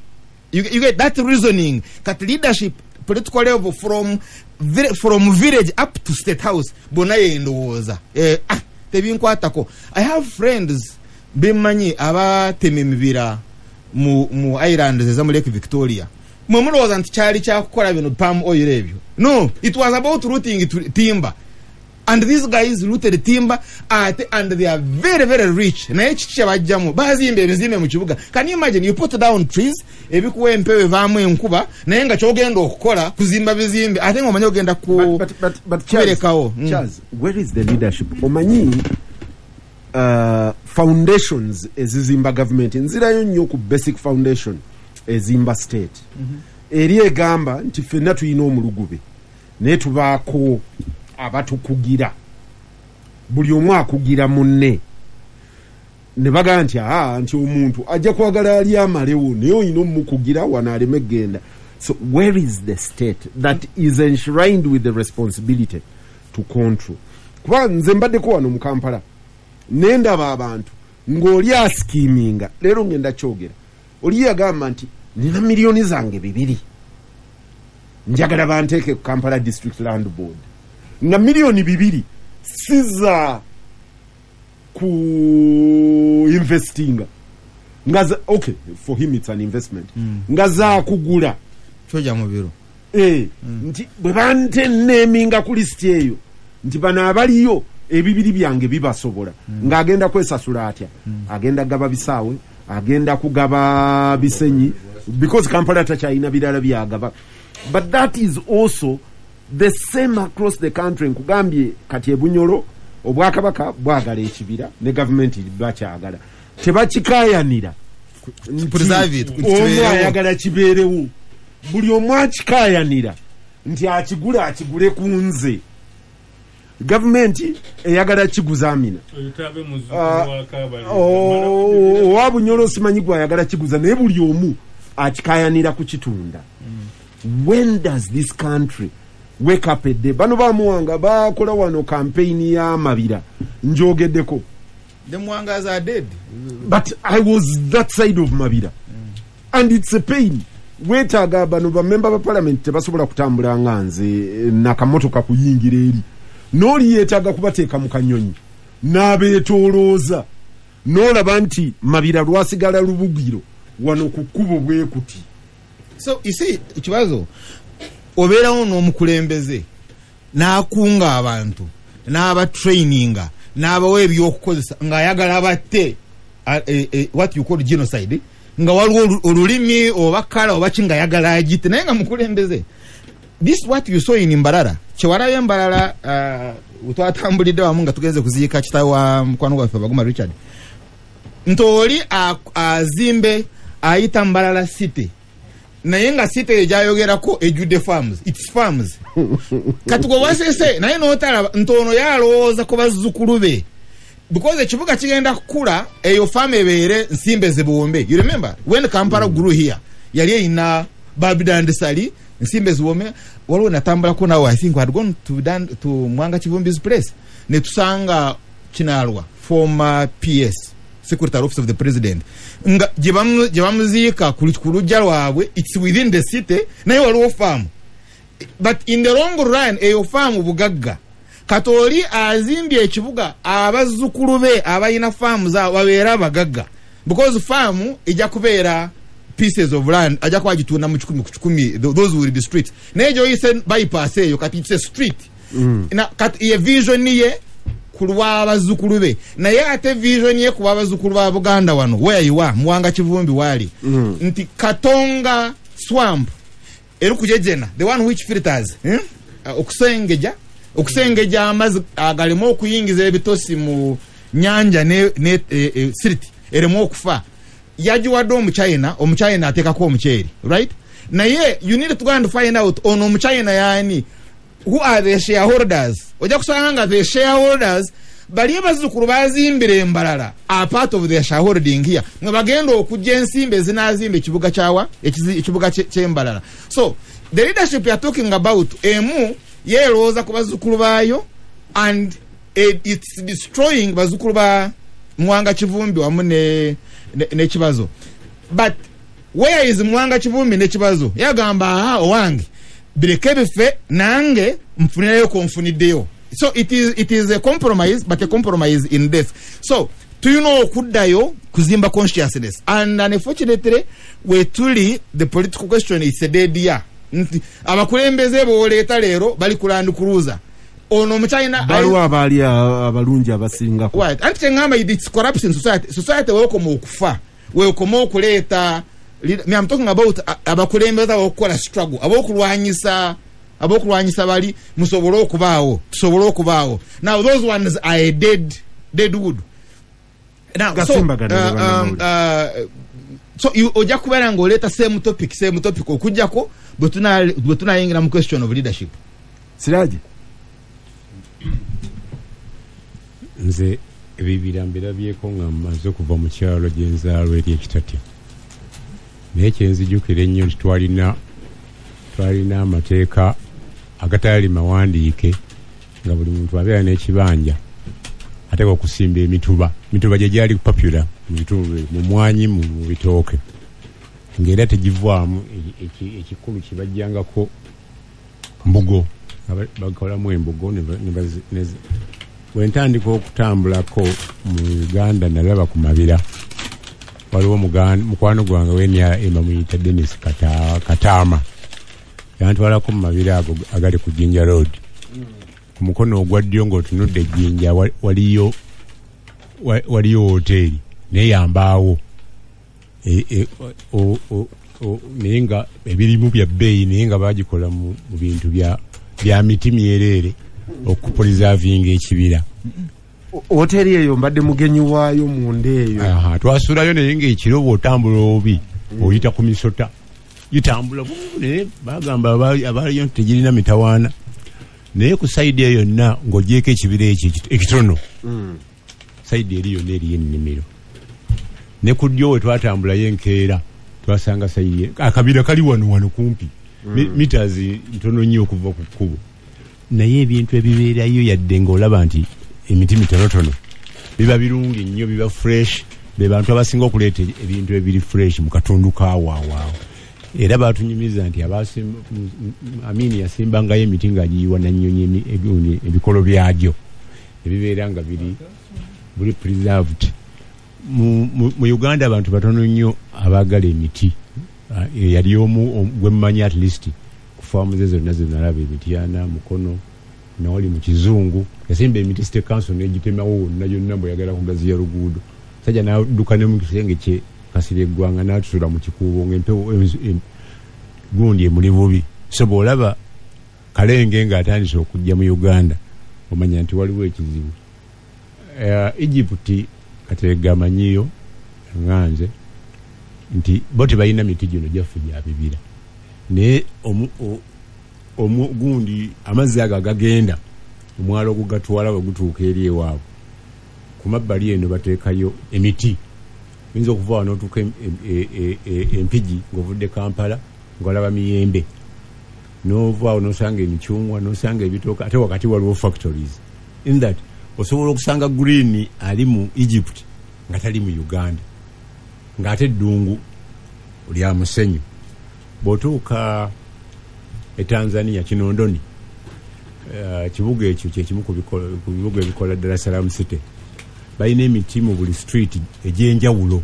You get that reasoning. Kati leadership political level from village up to state house bonna yendowooza tebinkwatako. I have friends bemmanyi abatema emibira mu islands eza mu Lake Victoria. Mwe mulowooza nti kyali kyakukola bino palm oil ebyo? No, it was about rooting timber. And these guys looted timber and they are very, very rich. Naye kiki kyebajjamu? Bazimba ebizimbe mu kibuga. Can you imagine you put down trees, ebikuwa empewo evaamu enkuba, naye nga kyogenda okukola kuzimba bizimbe, ate ng'omanyi ogenda kuberekawo. Charles, where is the leadership? Omanyi foundations ezizimba government, nzirayo nnyo ku basic foundation ezimba state. Eri egamba nti ffenna tulina omulugube, naye tubaako abatukugira, buli omu akugira munne, ne bagamba nti nti omuntu ajja kwagala ali amalewo, naye olina omukugira wano aleme genda. So where is the state that is enshrined with the responsibility to control? Kuba nze mbaddeko wano mu Kampala nendaba abantu ng'oli asikiiminga, leero ngenda kyogera, oli yagamba nti nina miliyoni zange 2 njagala banteeke ku Kampala District Land Board, nga miliyoni 2 siza ku investinga, nga okay, for him it's an investment, nga za kugula kyoja mu biro nti bwe banteneminga ku list eyo nti bano abaliyo ebibiri byange bibasobola, ng'agenda kwesasula atya? Agenda gaba bisaawe, agenda kugaba bisenyi, because Kampala takyalina birala byagaba. But that is also the same across the country. Nkugambye kati ebunyolo obwakabaka bwagala ekibira ne gavumenti bakyagala, tebakikayanira omu ayagala kibeerewo, buli omu akikayanira nti akigule akigule ku nze. Gavumenti eyagala kiguza Amina, owa Bunyolo simanyi gwayagala kiguza, naye buli omu akikayanira ku kitunda. When does this country wake up a day? Bano bamuwanga bakola wano campaign ya Mabira, njogeddeko. The Mwangas are dead. But I was that side of Mabira. And it's a pain. Weetaaga bano ba member ba parliament tebasobola kutambula nga nze nakamotoka kuyingira eri. N'oli yeetaaga kubateeka mu kanyonyi n'abeetoolooza, n'olaba nti Mabira lwasigala lubugiro wano ku kkubo bwe kuti. So you see, ekibazo obeerawo n'omukulembeze n'akunga abantu n'abatraininga n'abawa ebyokukozesa ng'ayagala batte, what you call genocide, nga waliwo olulimi oba kala oba ki ng'ayagala agite, naye nga mukulembeze. This what you saw in Mbarara. Kyewalayo Mbarara, twatambulidde wamu nga tugenze kuziika kitaawe wa mukwano gwaffe Baguma Richard, nti oli azimbe ayita Mbarara City, naye nga city eyo gyayogerako ejjudde farms, its farms. Kati gwe wasese naye n'otalaba nti ono yalowooza ku bazzukulu be, because ekibuga kigenda kukula, eyo farm ebeere nsimbe zibombe. You remember when Kampala grew here, yali erina Babidandisali, nsimbe ziwome. Waliwo natambulako nawe, I think we had gone to Mwanga Kivumbi's place, ne tusanga Kinaalwa, former PS, Secretary Office of the President, nga gye bamuziika ku luggya lwabwe, it's within the city, naye waliwo farm. But in the long run eyo farm bugagga. Kati oli azimbye ekibuga, abazzukulu be abalina faamu zaabwe babeera abagagga, because farm ejja kubeera pieces of land, ajja kuba agitunda mu 100 ku 100, those will be streets. Naye gy'oyise bypass eyo kati it's a street. Kati ye vision ye ku lw'abazzukulu be, naye ate vision ye ku bazzukulu ba Buganda wano where you are, Muwanga Kivumbi waali, nti Katonga swamp erikujejena, the one which filters okusengeja Okusengejja amazzi agalemu okuyingiza ebitosi mu nyanja ne silt eremu okufa. Yagiwadde Omuchina, Omuchina ateekako omuceeri, right? Naye you need to go and find out ono Omuchina yaani, who are the shareholders. Ojja kusanga nga the shareholders bali abazzukulu bazimbira embalala are part of their shareholding here, nga bagenda okujja ensimbi ezinaazimba ekibuga kyawa, ekibuga ky'embalala. So the leadership you are talking about emu yeerowooza ku bazzukulu baayo, and it's destroying bazzukulu ba Mwanga Kivumbi wamu ne Kibazo. But where is Mwanga Kivumbi ne Kibazo? Yagamba, aha, owange bireke bife, nange nfunirayo ko nfuniddeyo. So it is a compromise, but a compromise in death. So tulina okuddayo kuzimba consciousness, and unfortunately we tuli the political question is a dead year. Nti abakulembeze booleeta leero bali ku Land Cruiser, ono Omuchina baliwo abaali abalungi abasingako. Right. Anti kyeŋŋamba, it's corruption society. Society weekoma okufa, weekoma okuleeta. Me, I'm talking about abakulembeze abokukola struggle, abokulwanyisa bali musobole okubaawo, tusobole okubaawo. Now those ones are a dead wood. Now, so, so ojja kubeera ng'oleeta same topic okujjako bwe tunayingira mu question of leadership. Siraje, nze ebibira mbirabyeko nga mmaze okuva mu kyalo gye nzaalwa eri Ekitatya, naye kyenzijukira ennyo nti twalina amateeka agatali mawandiike, nga buli muntu abeera n'ekibanja ateekwa okusimba emituba. Emituba gye gyali popular mu bitundu, mu mwanyi, mu bitooke, ng'era tegivaamu. Ekikulu kibajjangako mbugo, bakolamu embugo. Bwe ntandika okutambulako mu Uganda, nalaba ku mabira waliwo mukwano gwange w'NRM bamuyita Dennis Katama, yantwalako mu mabira ago agali ku Jinja Road. Ku mukono ogwa ddyo ng'otunudde Jinja waliyo woteeri naye yambaawo, naye nga ebirimu bya bbeeyi, naye nga bagikola mu bintu bya miti myereere okupreservinga ekibira. Woteeri eyo mbadde mugenyi waayo munda eyo. Twasulayo, naye ng'ekiro bw'otambula obi oyita ku misota gitambula, naye bagamba abaaliyo nti tegirina mitawaana. Naye ku sayidi eyo yonna ng'ogyeko ekibira ekyo ekitono, sayidi eri yonna eriyo ennimiro. Ne ku ddyo we twatambulayo enkeera twasanga sayidi akabira kali wano kumpi meters ntono nnyo okuva ku kkubo, naye ebintu ebibeerayo yadde ng'olaba nti emiti mitonotono biba birungi nnyo, biba fresh. Be bantu abasinga okuleeta ebintu ebiri fresh mu katundu kawaawaawo. Era batunyumiza nti Amini yasimbangayo emiti ng'agiyiwa nannyonyi ebikolo byagyo ebibeera nga biri preserved. Mu Uganda abantu batono nnyo abaagala emiti. Yali omu gwe mmanyi at least ku faamu ze zonna zenalaba, Emityana, Mukono, nawali mu Kizungu, yasimba emiti City Council n'egitemawo wonna yonna bweyagala kugaziya luguudo. Sajja n'adduka ne mu kisenge kye Kasirye Eggwanga n'atusula mu kikuubo ng'empewo gundi emuli bubi. So bw'olaba Kalenge ng'atandise okujja mu Uganda, omanya nti waliwo ekizibu. Egypt Kateregga amanyiyo nga nze nti bo tebalina miti gino gyaffe gya bibira, naye gundi amazzi ago agagenda omwalo ogugatwala bwe gutuuka eri ewaabwe ku mabbali eno bateekayo emiti. Oyinza okuva wano otuuka Empigi ng'ovudde Kampala ng'olaba miyembe, n'ova awo n'osanga emicungwa, n'osanga ebitooke, ate wakati waliwo factories. In that osobola okusanga green ali mu Egypt nga tali mu Uganda, ng'ate eddungu lya musenyu. Bw'otuuka e Tanzania, Kinondoni, kibuga ekyo kyekimu ku bibuga ebikola Dar es Salaam City, balina emiti mu buli street egy'enjawulo,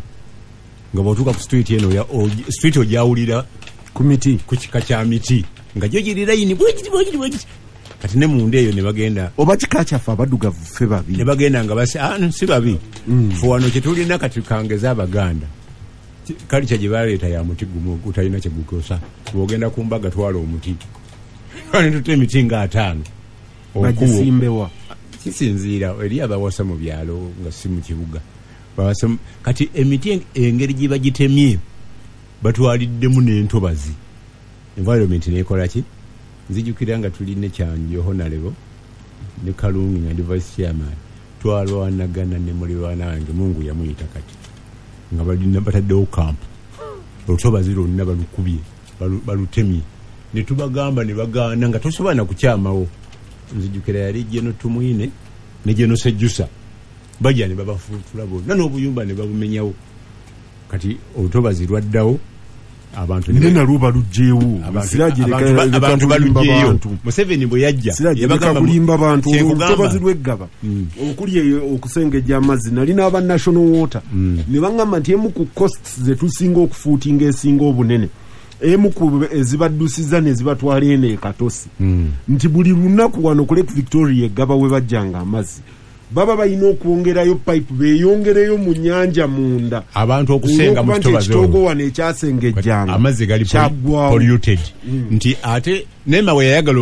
nga bw'otuuka ku street eno street ogyawulira ku miti, ku kika kya miti nga gyo giri layini bwegiti bwegiti bwegiti. Kati ne munda eyo ne bagenda, oba kika kyaffe abaddugavu ffe babi, ne bagenda nga si babi. Ffe wano kye tulina kati kangeza Abaganda, kalica gye baleeta ya muti gumu gutalina kye gukosa. Bw'ogenda ku mbaga twala omuti, tuta emiti nga 5. Bagisimbewa? Kisinziira eri abawasa mu byalo nga si mu kibuga. Kati emiti engeri gye bagitemye batwaliddemu n'entobazi, environment neekola ki? Nzijukira nga tuli ne Kyanjo Honorable ne Kalungi nga ndi vice chairman, twalwanagana ne mulirwana wange, Mungu yamuyita kati, nga balina bataddewo kampu, olutobazi lwonna balukubye, balutemye, ne tubagamba ne bagaana nga tosobola na kukyamawo. Nzijukira yali Geno Tumwine ne Geno Sejjusa, bajja ne babafuutula bonna n'obuyumba ne babumenyawo. Kati olutobazi lwaddawo, abantu ne nalwo balugyewo, abantu balugyeyo. Museveni bwe yajja yabagamba kulimba bantu. Olutobazi lw'eggaba okuli eyo okusengejja amazzi, nalina aba National Water ne baŋŋamba nti emu ku costs ze tusinga okufuutinga esinga obunene, emu ku ezibaddusiza ne zibatwala eno e Katosi, nti buli lunaku wano ku Lake Victoria eggaba we bajjanga amazzi baba balina okwongerayo pipe beeyongereyo mu nnyanja munda, abantu okusenga mu kitobazi ekitoogo wano ekyasengejjanga amazzi gali polluted. Nti ate Nema we yayagala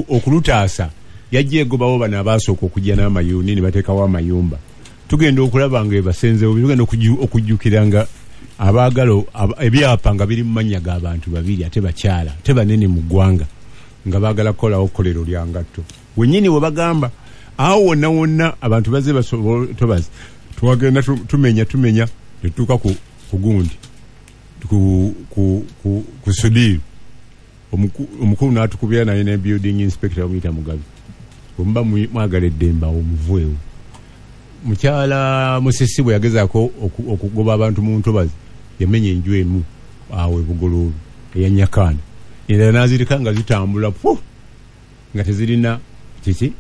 okulutaasa yajja egobawo bano abaasooka okujja n'amayuuni ne bateekawo amayumba. Tugenda okulaba nga ebasenzewo, tugenda okujjukira nga abaagala ebyapa nga biri mu mannya g'abantu babiri ate bakyala ate banene mu ggwanga nga baagala kukolawo kkolero lya ngatto. Wennyini we bagamba awo wonna wonna abantu bazze tobazi, twagenda tumenya ne tutuuka ku gundi ku Sudiru. Omukulu n'atukubira naye ne building inspector bamuyita Mugabe, bwe muba mwagala eddembe awo muveewo. Mukyala Musisi bwe yagezaako okugoba abantu mu ntobazi yamenya enju emu awo e Bugoloobi eya Nyakaana, endala n'azireka nga zitambula pu nga tezirina kiki,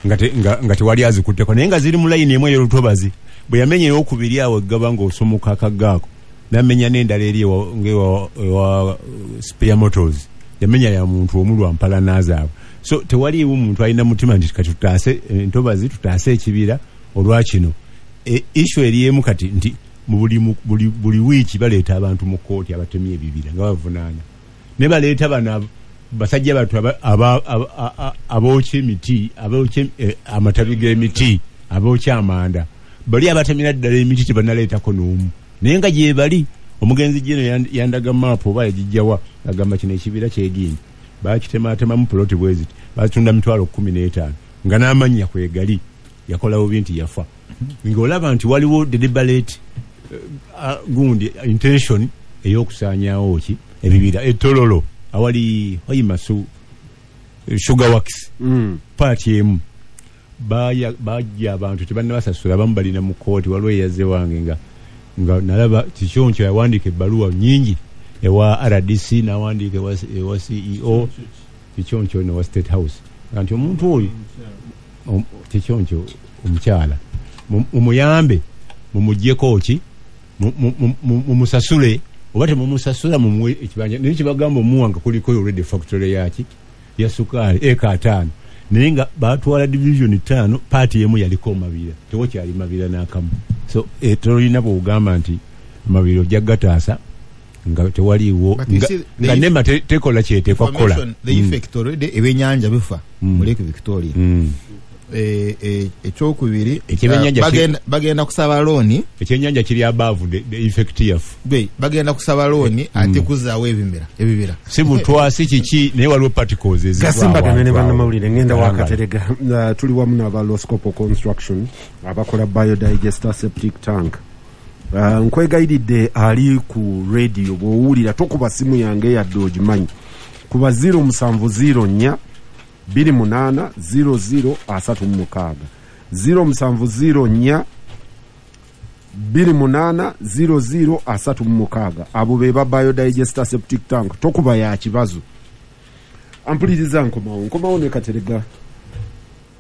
nga tewali azikutteko, naye nga ziri mu layini emu ey'olutobazi. Bwe yamenya ey'okubiri awo eggaba ng'osomoka akagga ako, n'amenya n'endala eri ewa Spear Motors, yamenya ya muntu omu lwa mpala n'azaabwe. So tewaliiwo muntu alina mutima nti kati tutaase entobazi, tutaase ekibira olwa kino. Issue eri emu kati nti buli wiiki baleeta abantu mu kkooti abatemye ebibira nga bavunaana, ne baleeta bano basajja batu abookya emiti, abookya amatabi g'emiti, abookya amanda. Bali abatemera ddala emiti tebanaleetako n'omu, naye nga gye bali. Omugenzi Gino yandaga maapu oba yagijjawa, agamba kino ekibira kyegindi bakitematemamu puloti bwe ziti, bazitunda 15,000 nga n'amannya kwegali yakola bubi nti yafa. Ng'olaba nti waliwo deliberate gundi intention ey'okusaanyaawo ki ebibira. Etololo awali Hoimasu Sugar Works paati emu bajja abantu tebannabasasula, abamu balina mu kkooti. Waliwo eyazze wange nga nalaba Kikyoncho yawandiika ebbaluwa nnyingi ewa RDC, n'awandiika ewa CEO Kikyoncho newa State House nti omuntu oyo Kikyoncho omukyala mumuyambe, mumuggyeko ki, mumusasule oba temumusasula mumuwe ekibanja. Naye kibagamba omuwa nga kuliko already factory yaki ya sukaali eka 5, naye nga batwala division 5, paati emu yaliko Mabira, tewakyali Mabira n'akamu. So tolina bw'ogamba nti Mabira ojja gataasa nga tewaliiwo, nga Nema tekola kyeteekwa kukola. The effect already ebyennyanja bifa mu Lake Victoria. Ekyokubiri bagenda kusaba looni. Ekyennyanja kiri above the effect yaffe. Bagenda kusaba looni ate kuzzaawo ebibira si butwa si kiki, naye waliwo particles ezivaawo. Gasimbagane ne bannamawulire ngenda wakaterega. Tuli wamu n'aba Loscopo Construction abakola biodigester septic tank. Nkwegayiridde ali ku radio bw'owulira tokuba simu yange yadde ogimanyi, kuba 0704 28 00 36 0704 28 00 36. Abo be ba biodigester septic tank, tokuba ya kibazo. Ampuliriza nkomawo ne Katerega.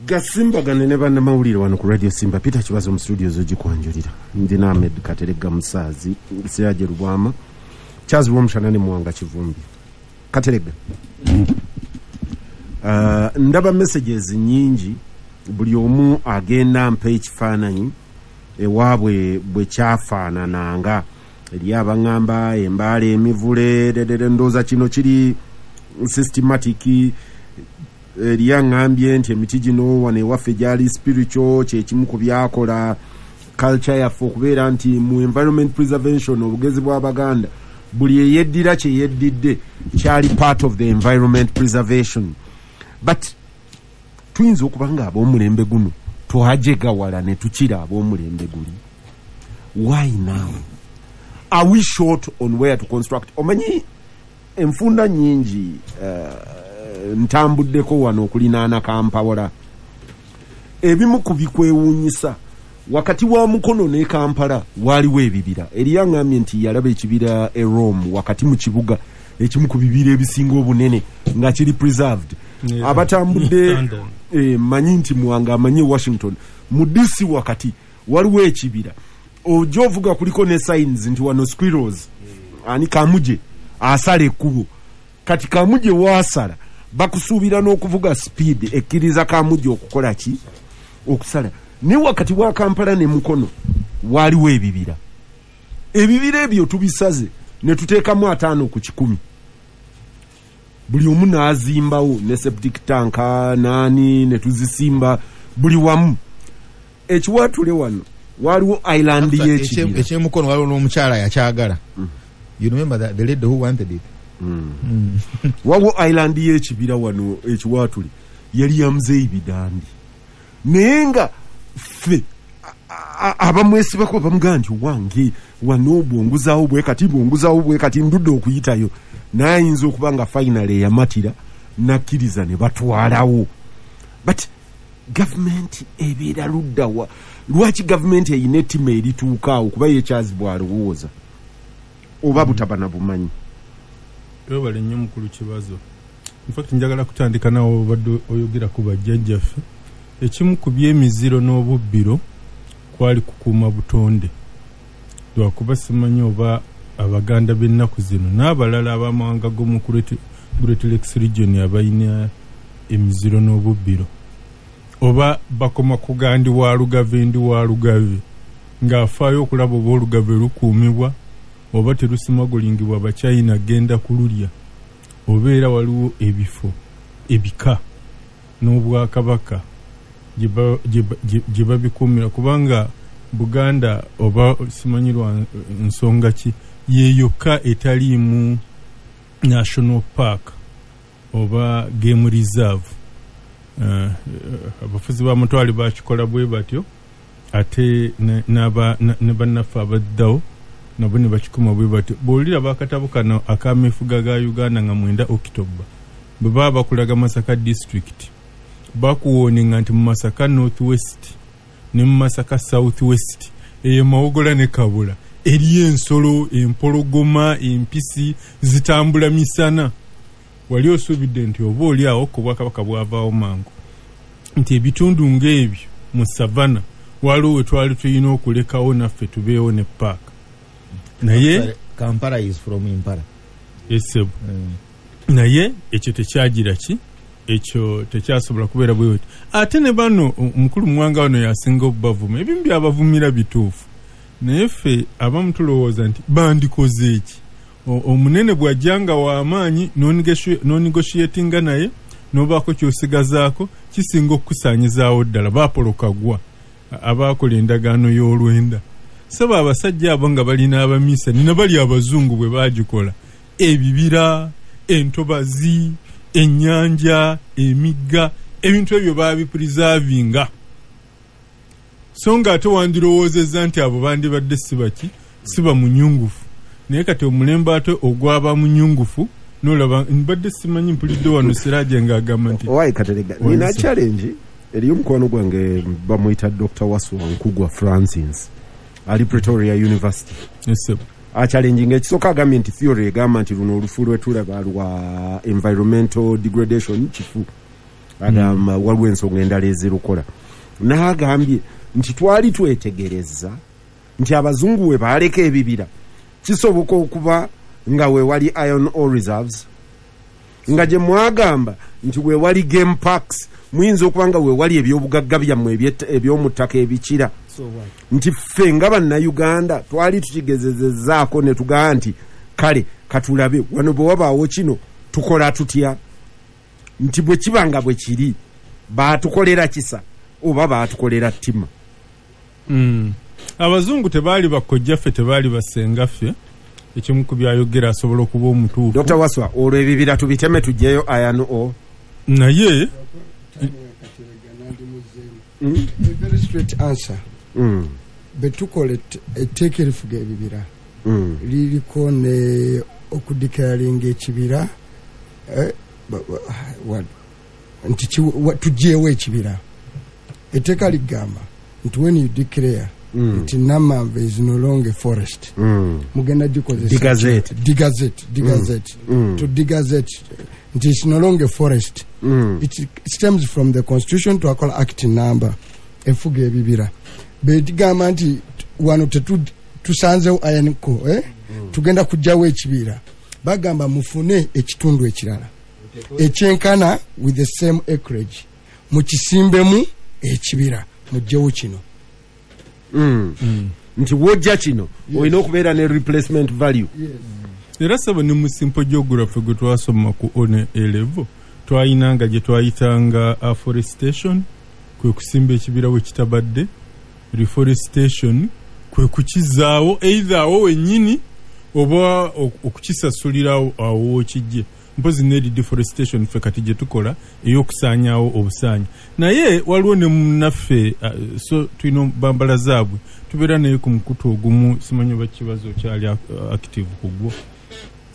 Gasimbagane ne bannamawulire wano ku Radio Simba. Peter Kibazo mu studio z'ogikwanjulira. Ndi na Ahmed Katerega Musaazi, Siraje Lubwama, Charles Rwomushana ne Muwanga Kivumbi. Katerega, ndaba messages nyingi, buli omu agenda mpa ekifaananyi ewaabwe bwe kyafaanananga. Eri abaŋŋamba embaala emivule, ndowooza kino kiri systematic. Eriyaŋŋambye nti emiti gino wano ewaffe gyali spiritual, kyekimu ku byakola culture yaffe okubeera nti mu environment preservation obugezi bw'Abaganda buli eyeddira kye yeddidde kyali part of the environment preservation. But tuyinza okuba nga ab'omulembe guno twajegawala ne tukira ab'omulembe guli. Why now? Are we short on where to construct? Omanyi enfunda nnyingi ntambuddeko wano okulinaana Kampala. Ebimu ku bikwewuunyisa wakati wa Mukono ne Kampala waaliwo ebibira. Eriyaŋŋambye nti yalaba ekibira e Rome wakati mu kibuga, ekimu ku bibira ebisinga obunene nga kiri preserved. Abatambudde manyi nti Mwanga amanyi Washington, mu DC wakati waliwo ekibira, ojja ovuga kuliko ne signs nti wano squirrels, ani kamuje asala ekkubo. Kati kamuje waasala bakusuubira n'okuvuga speed ekkiriza kamuje okukola ki? Okusala. Ne wakati wa Kampala ne Mukono waaliwo ebibira. Ebibira ebyo tubisaze ne tuteekamu 50 ku 100. Buli omu n'azimbawo ne septic tank naani ne tuzisimba buli wamu. Ekiwaatule wano waliwo island y'ekibira. Ekyemukono waliwo n'omukyala yakyagala. You remember that the lady who wanted it? Waliwo island y'ekibira wano ekiwaatule yali ya Muzeeyi Bidandi. Naye nga ffe abamwesibako bamugamba nti wange wano bwonguzaawo bwe kati bwonguzaawo bwe kati ndudde okuyitayo. Naye ayinza okuba nga finally eyamatira nakkiriza ne batwalawo. But gavumenti ebeera ludda wa? Lwaki gavumenti eyina ettima erituuka awo kuba yekyazibwa alowooza oba butaba na bumanyi? Webale nnyo mukulu Kibazo. In fact njagala kutandika nawe obadde oyogera ku bajjajjaffe. Ekimu ku by'emiziro n'obubbiro kwali kukuuma butonde. Lwakuba simanyi oba Abaganda b'ennaku zino n'abalala ab'amawanga g'omu Great Lakes Region abalina emiziro n'obubbiro oba bakoma ku gandi wa Lugave ndi wa Lugave ng'afaayo okulaba oba Olugave lukuumibwa oba terusimagulingibwa Abachina genda kululya, oba era waliwo ebifo ebika n'obwakabaka gye babikuumira, kubanga Buganda oba simanyi lwa nsonga ki ye yokka etaliimu national park oba game reserve. Abafuzi b'amatwale bakikola bwe batyo, ate ne bannaffe abaddawo nabo ne bakikuma bwe batyo. Bw'olira bakatabo kano ak'amefuga ga Uganda nga 9 October, bwe baba bakulaga Masaka district bakuwooninga nti mu Masaka North West ne mu Masaka South West eyo Mawogola ne Kabula eriyo ensolo, empologoma, empisi zitambula misana. Wali osuubidde nti oba oli awo ko obwakabaka bwavaawo mangu, nti ebitundu ng'ebyo mu savana waliwo we twali tulina okulekawo naffe tubeewo ne paaka. Naye Kampala is from Impala. Esebo. Naye ekyo tekyagira ki? Ekyo tekyasobola kubeera bwe bwetyo. Ate ne bano omukulu Mwanga wano yasinga obubavuma, ebimu byabavumira bituufu. Naye ffe abamu tulowooza nti bandikoze eki? Omunene bw'ajja nga w'amaanyi n'onegotiatinga naye n'obaako ky'osigazaako kisinga okukusaanyizaawo ddala. Baapolokagwa abaakola endagaano y'olwenda. Saba abasajja abo nga balina abamisani ne bali abazungu bwe baagikola, ebibira, entobazi, ennyanja, emigga, ebintu ebyo baabipreservinga. So nga ate wandirowoozezza nti abo bandibadde siba munyungufu. Naye kati omulembe ate ogwaba munyungufu n'olaba mbadde simanyi, mpulidde wano Siraje ng'agamba nti Owaaye Katerega, nina challenge eriyo omukwano gwange bamuyita Dr. Waswa Nkugwa Francis ali Pretoria University. Yes, Achallenginga ekisooka agambye nti theory egamba nti luno olufu lwetulaba lwa environmental degradation kifu. Agamba waliwo ensonga endala ezirukola. N'agambye nti twali twetegereza nti abazungu we baaleka ebibira kisoboka okuba nga we wali iron ore reserves, nga gye mwagamba nti we wali game parks, muyinza okuba nga we wali ebyobugagga byammwe eby'omu ttaka ebikira. Nti ffe nga bannayuganda twali tukigezezezzaako ne tugamba nti kale katulabe wano bwe wabaawo kino tukola tutya. Nti bwe kiba nga bwe kiri, baatukolera kisa oba baatukolera ttima. Abazungu tebaali bakojjaffe, tebaali basengaffe. Ekimu ku byayogera asobola okuba omutuufu. Dr. Waswa, olwo ebibira tubiteme tuggyeyo iron ore? Naye A very straight answer. Bwe tukola etteeka erifuga ebibira, liriko ne okudeclaringa ekibira, nti tuggyewo ekibira. Etteeka ligamba nti when you declare nti Namanve is no longer forest, mugenda gikozesa Degazette. Degazette, degazette, to degazette nti it's no longer forest. It stems from the constitution. Twakola act number efuga ebibira, betigamba nti wano tusanzewo iron ore, eh? Tugenda kugjawo ekibira. Bagamba mufune ekitundu ekirala ekyenkana with the same acreage, mukisimbemu ekibira, mugjewo kino. Nti wojja kino olina okubeera ne replacement value. Era saba ne mu simple geography gwe twasoma ku O ne A level, twayinanga gye twayitanga afforestation, kwe kusimba ekibira we kitabadde, reforestation kwe kukizaawo either awo wennyini oba okukisasulira awo wokijje. Mpozi ne deforestation ffe kati gye tukola ey'okusaanyaawo obusaanyi. Naye waliwo ne munnaffe, so tulina bambala zaabwe, tubeera naye ku mukutu ogumu, simanyi oba kibazo kyali active ku gwo.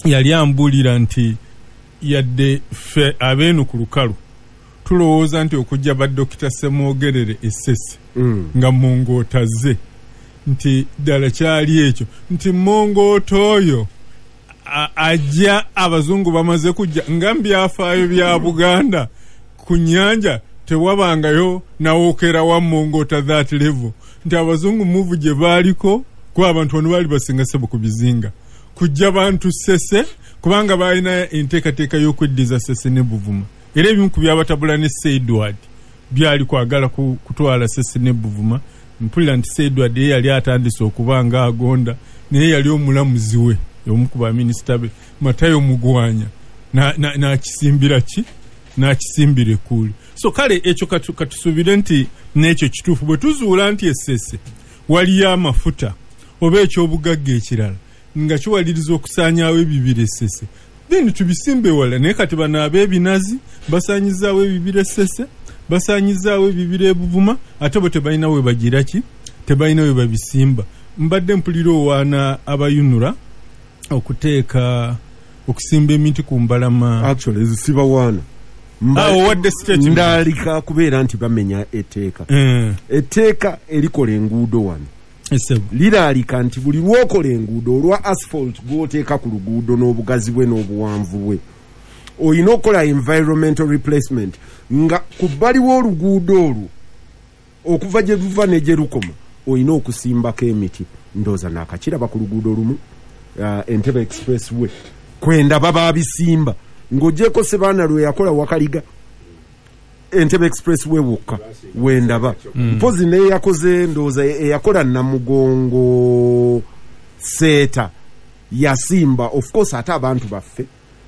Yali ambuulira nti yadde ffe abeenu ku lukalu tulowooza nti okujja ba Dokita Semwogerere Essese nga mongootazze, nti ddala kyali ekyo, nti mongoota oyo ajja abazungu bamaze kujja, nga mubyafaayo bya Buganda ku nnyanja tewabangayo nawookera wa mongoota that level, nti abazungu muvu gye baaliko kuba abantu bano baali basinga sebo ku bizinga kujja bantu Sese, kubanga balina enteekateeka y'okweddiza Sese ne Buvuma. Era ebimu ku byabatabula ne Sir Edward byali kwagala kutwala Sese ne Buvuma. Mpulira nti Sir Edward ye yali atandise okuba nga agonda, naye yali omulamuzi we, omu ku baminisita be, Matayo Mugwanya, n'akisimbira ki, n'akisimbira ekkuuli. So kale ekyo katusuubire nti n'ekyo kituufu. Bwe tuzuula nti Essese waliyo amafuta oba ekyobugagga ekirala nga kiwaliriza okusaanyaawo ebibira Essese, then tubisimbe wala. Naye kati bano ab'ebinazi basaanyizaawo ebibira Essese, basaanyizaawo ebibira Ebuvuma, ate bo tebalina we bagira ki, tebalina we babisimba. Mbadde mpulira owaana abayunura okuteeka okusimba emiti ku mbalama. Actually sibawaana. Owadde statement. Ndalika kubeera nti bamenya etteeka. Etteeka erikola enguudo wano liraalika nti buli lwokola enguudo olwa asphalt gw'oteeka ku luguudo n'obugazi bwe n'obuwanvu bwe, olina okukola environmental replacement nga ku bbali w'oluguudo olwo okuva gye luva ne gye lukoma olina okusimbako emiti. Ndowooza naakakiraba ku luguudo lumu, Entebbe Expressway, kwendaba babisimba ng'ogyeko Sebaana lwe yakola Wakaliga. Entebbe Expressway wokka wendaba. Mpozi neyakoze, ndowooza eyakola Namugongo Seeta yasimba. Of course ate abantu baffe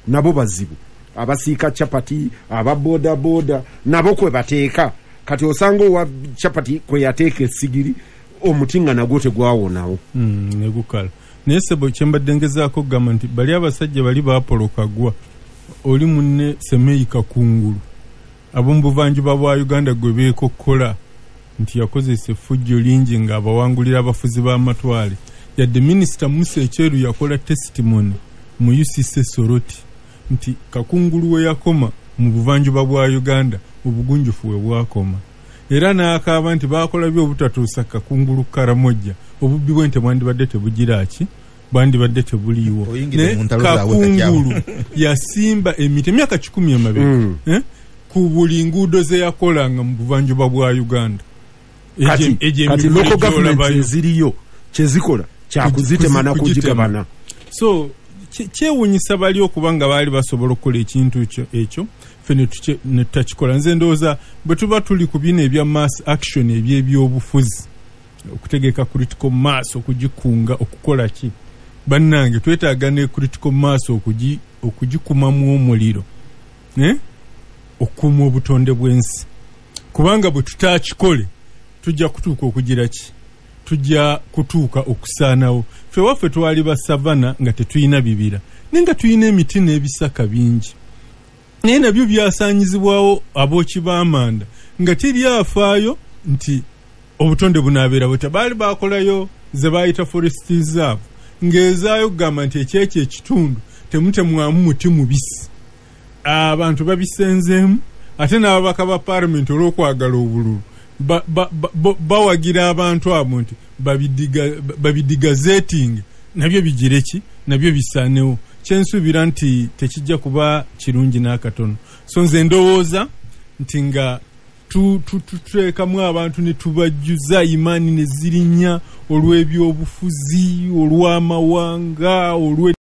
nabo bazibu, abasiika chapati, aba boda boda nabo kwe bateeka. Kati osanga owa chapati kwe yateeka esigiri, omuti nga nagwo tegwawonawo. Negukala. Naye sebo, kyembadde ngezaako okugamba nti bali abasajja bali bapolokagwa oli munne Semeyi Kakungulu ab'omu buvanjuba bwa Uganda gwe beekokkola nti yakozesa effujjo lingi ng'abawangulira abafuzi b'amatwale. Yadde Minisita Musa Ekyeru yakola testimony mu UCC Soroti nti Kakungulu we yakoma mu buvanjuba bwa Uganda, obugunjufu we bwakoma, era n'akaaba nti baakola byo obutatuusa Kakungulu Karamojja, obubbi bw'ente bwandibadde tebugira ki, bwandibadde tebuliiwo. Oyingidde Naye mu ntalo zaabwe kati awo. Kakungulu yasimba emiti emyaka 100 emabega, eh, ku buli nguudo ze yakolanga mu buvanjuba bwa Uganda. Kati, Egyo kati emivule local government gy'olabayo. eziriyo kyezikola kyakuzitema na Kuzitema. kugigabana. So kyewuunyisa bali okuba nga baali basobola okukola ekintu ekyo ffe ne tutakikola. Nze ndowooza bwe tuba tuli ku bino ebya mass action ebyebyobufuzi, okutegeka critical mass, okugikunga, okukola ki, bannange twetaaga ne critical mass okugikumamu omuliro, eh? Okukuuma obutonde bw'ensi, kubanga bwe tutakikole tujja kutuuka okugira ki? Tujja kutuuka okusaanawo. Ffe waffe twali ba savannah nga tetulina bibira, naye nga tulina emiti n'ebisaka bingi, naye nabyo byasaanyizibwawo abooki b'amanda nga teri afaayo nti obutonde bunaabeera butya. Baali bakolayo ze bayita forest reserve, ng'ezaayo okugamba nti ekyekyo ekitundu temutemwamu muti mubisi. Abantu babisenzeemu, ate n'ababaka ba parliament olw'okwagala obululu bawagira abantu abo nti babidegazetting, nabyo bigire ki? Nabyo bisaanewo. Kyensuubira nti tekijja kuba kirungi n'akatono. So nze ndowooza nti nga tuteekamu abantu ne tubajjuza imaani ne zirinnya olw'ebyobufuzi, olw'amawanga, olw'e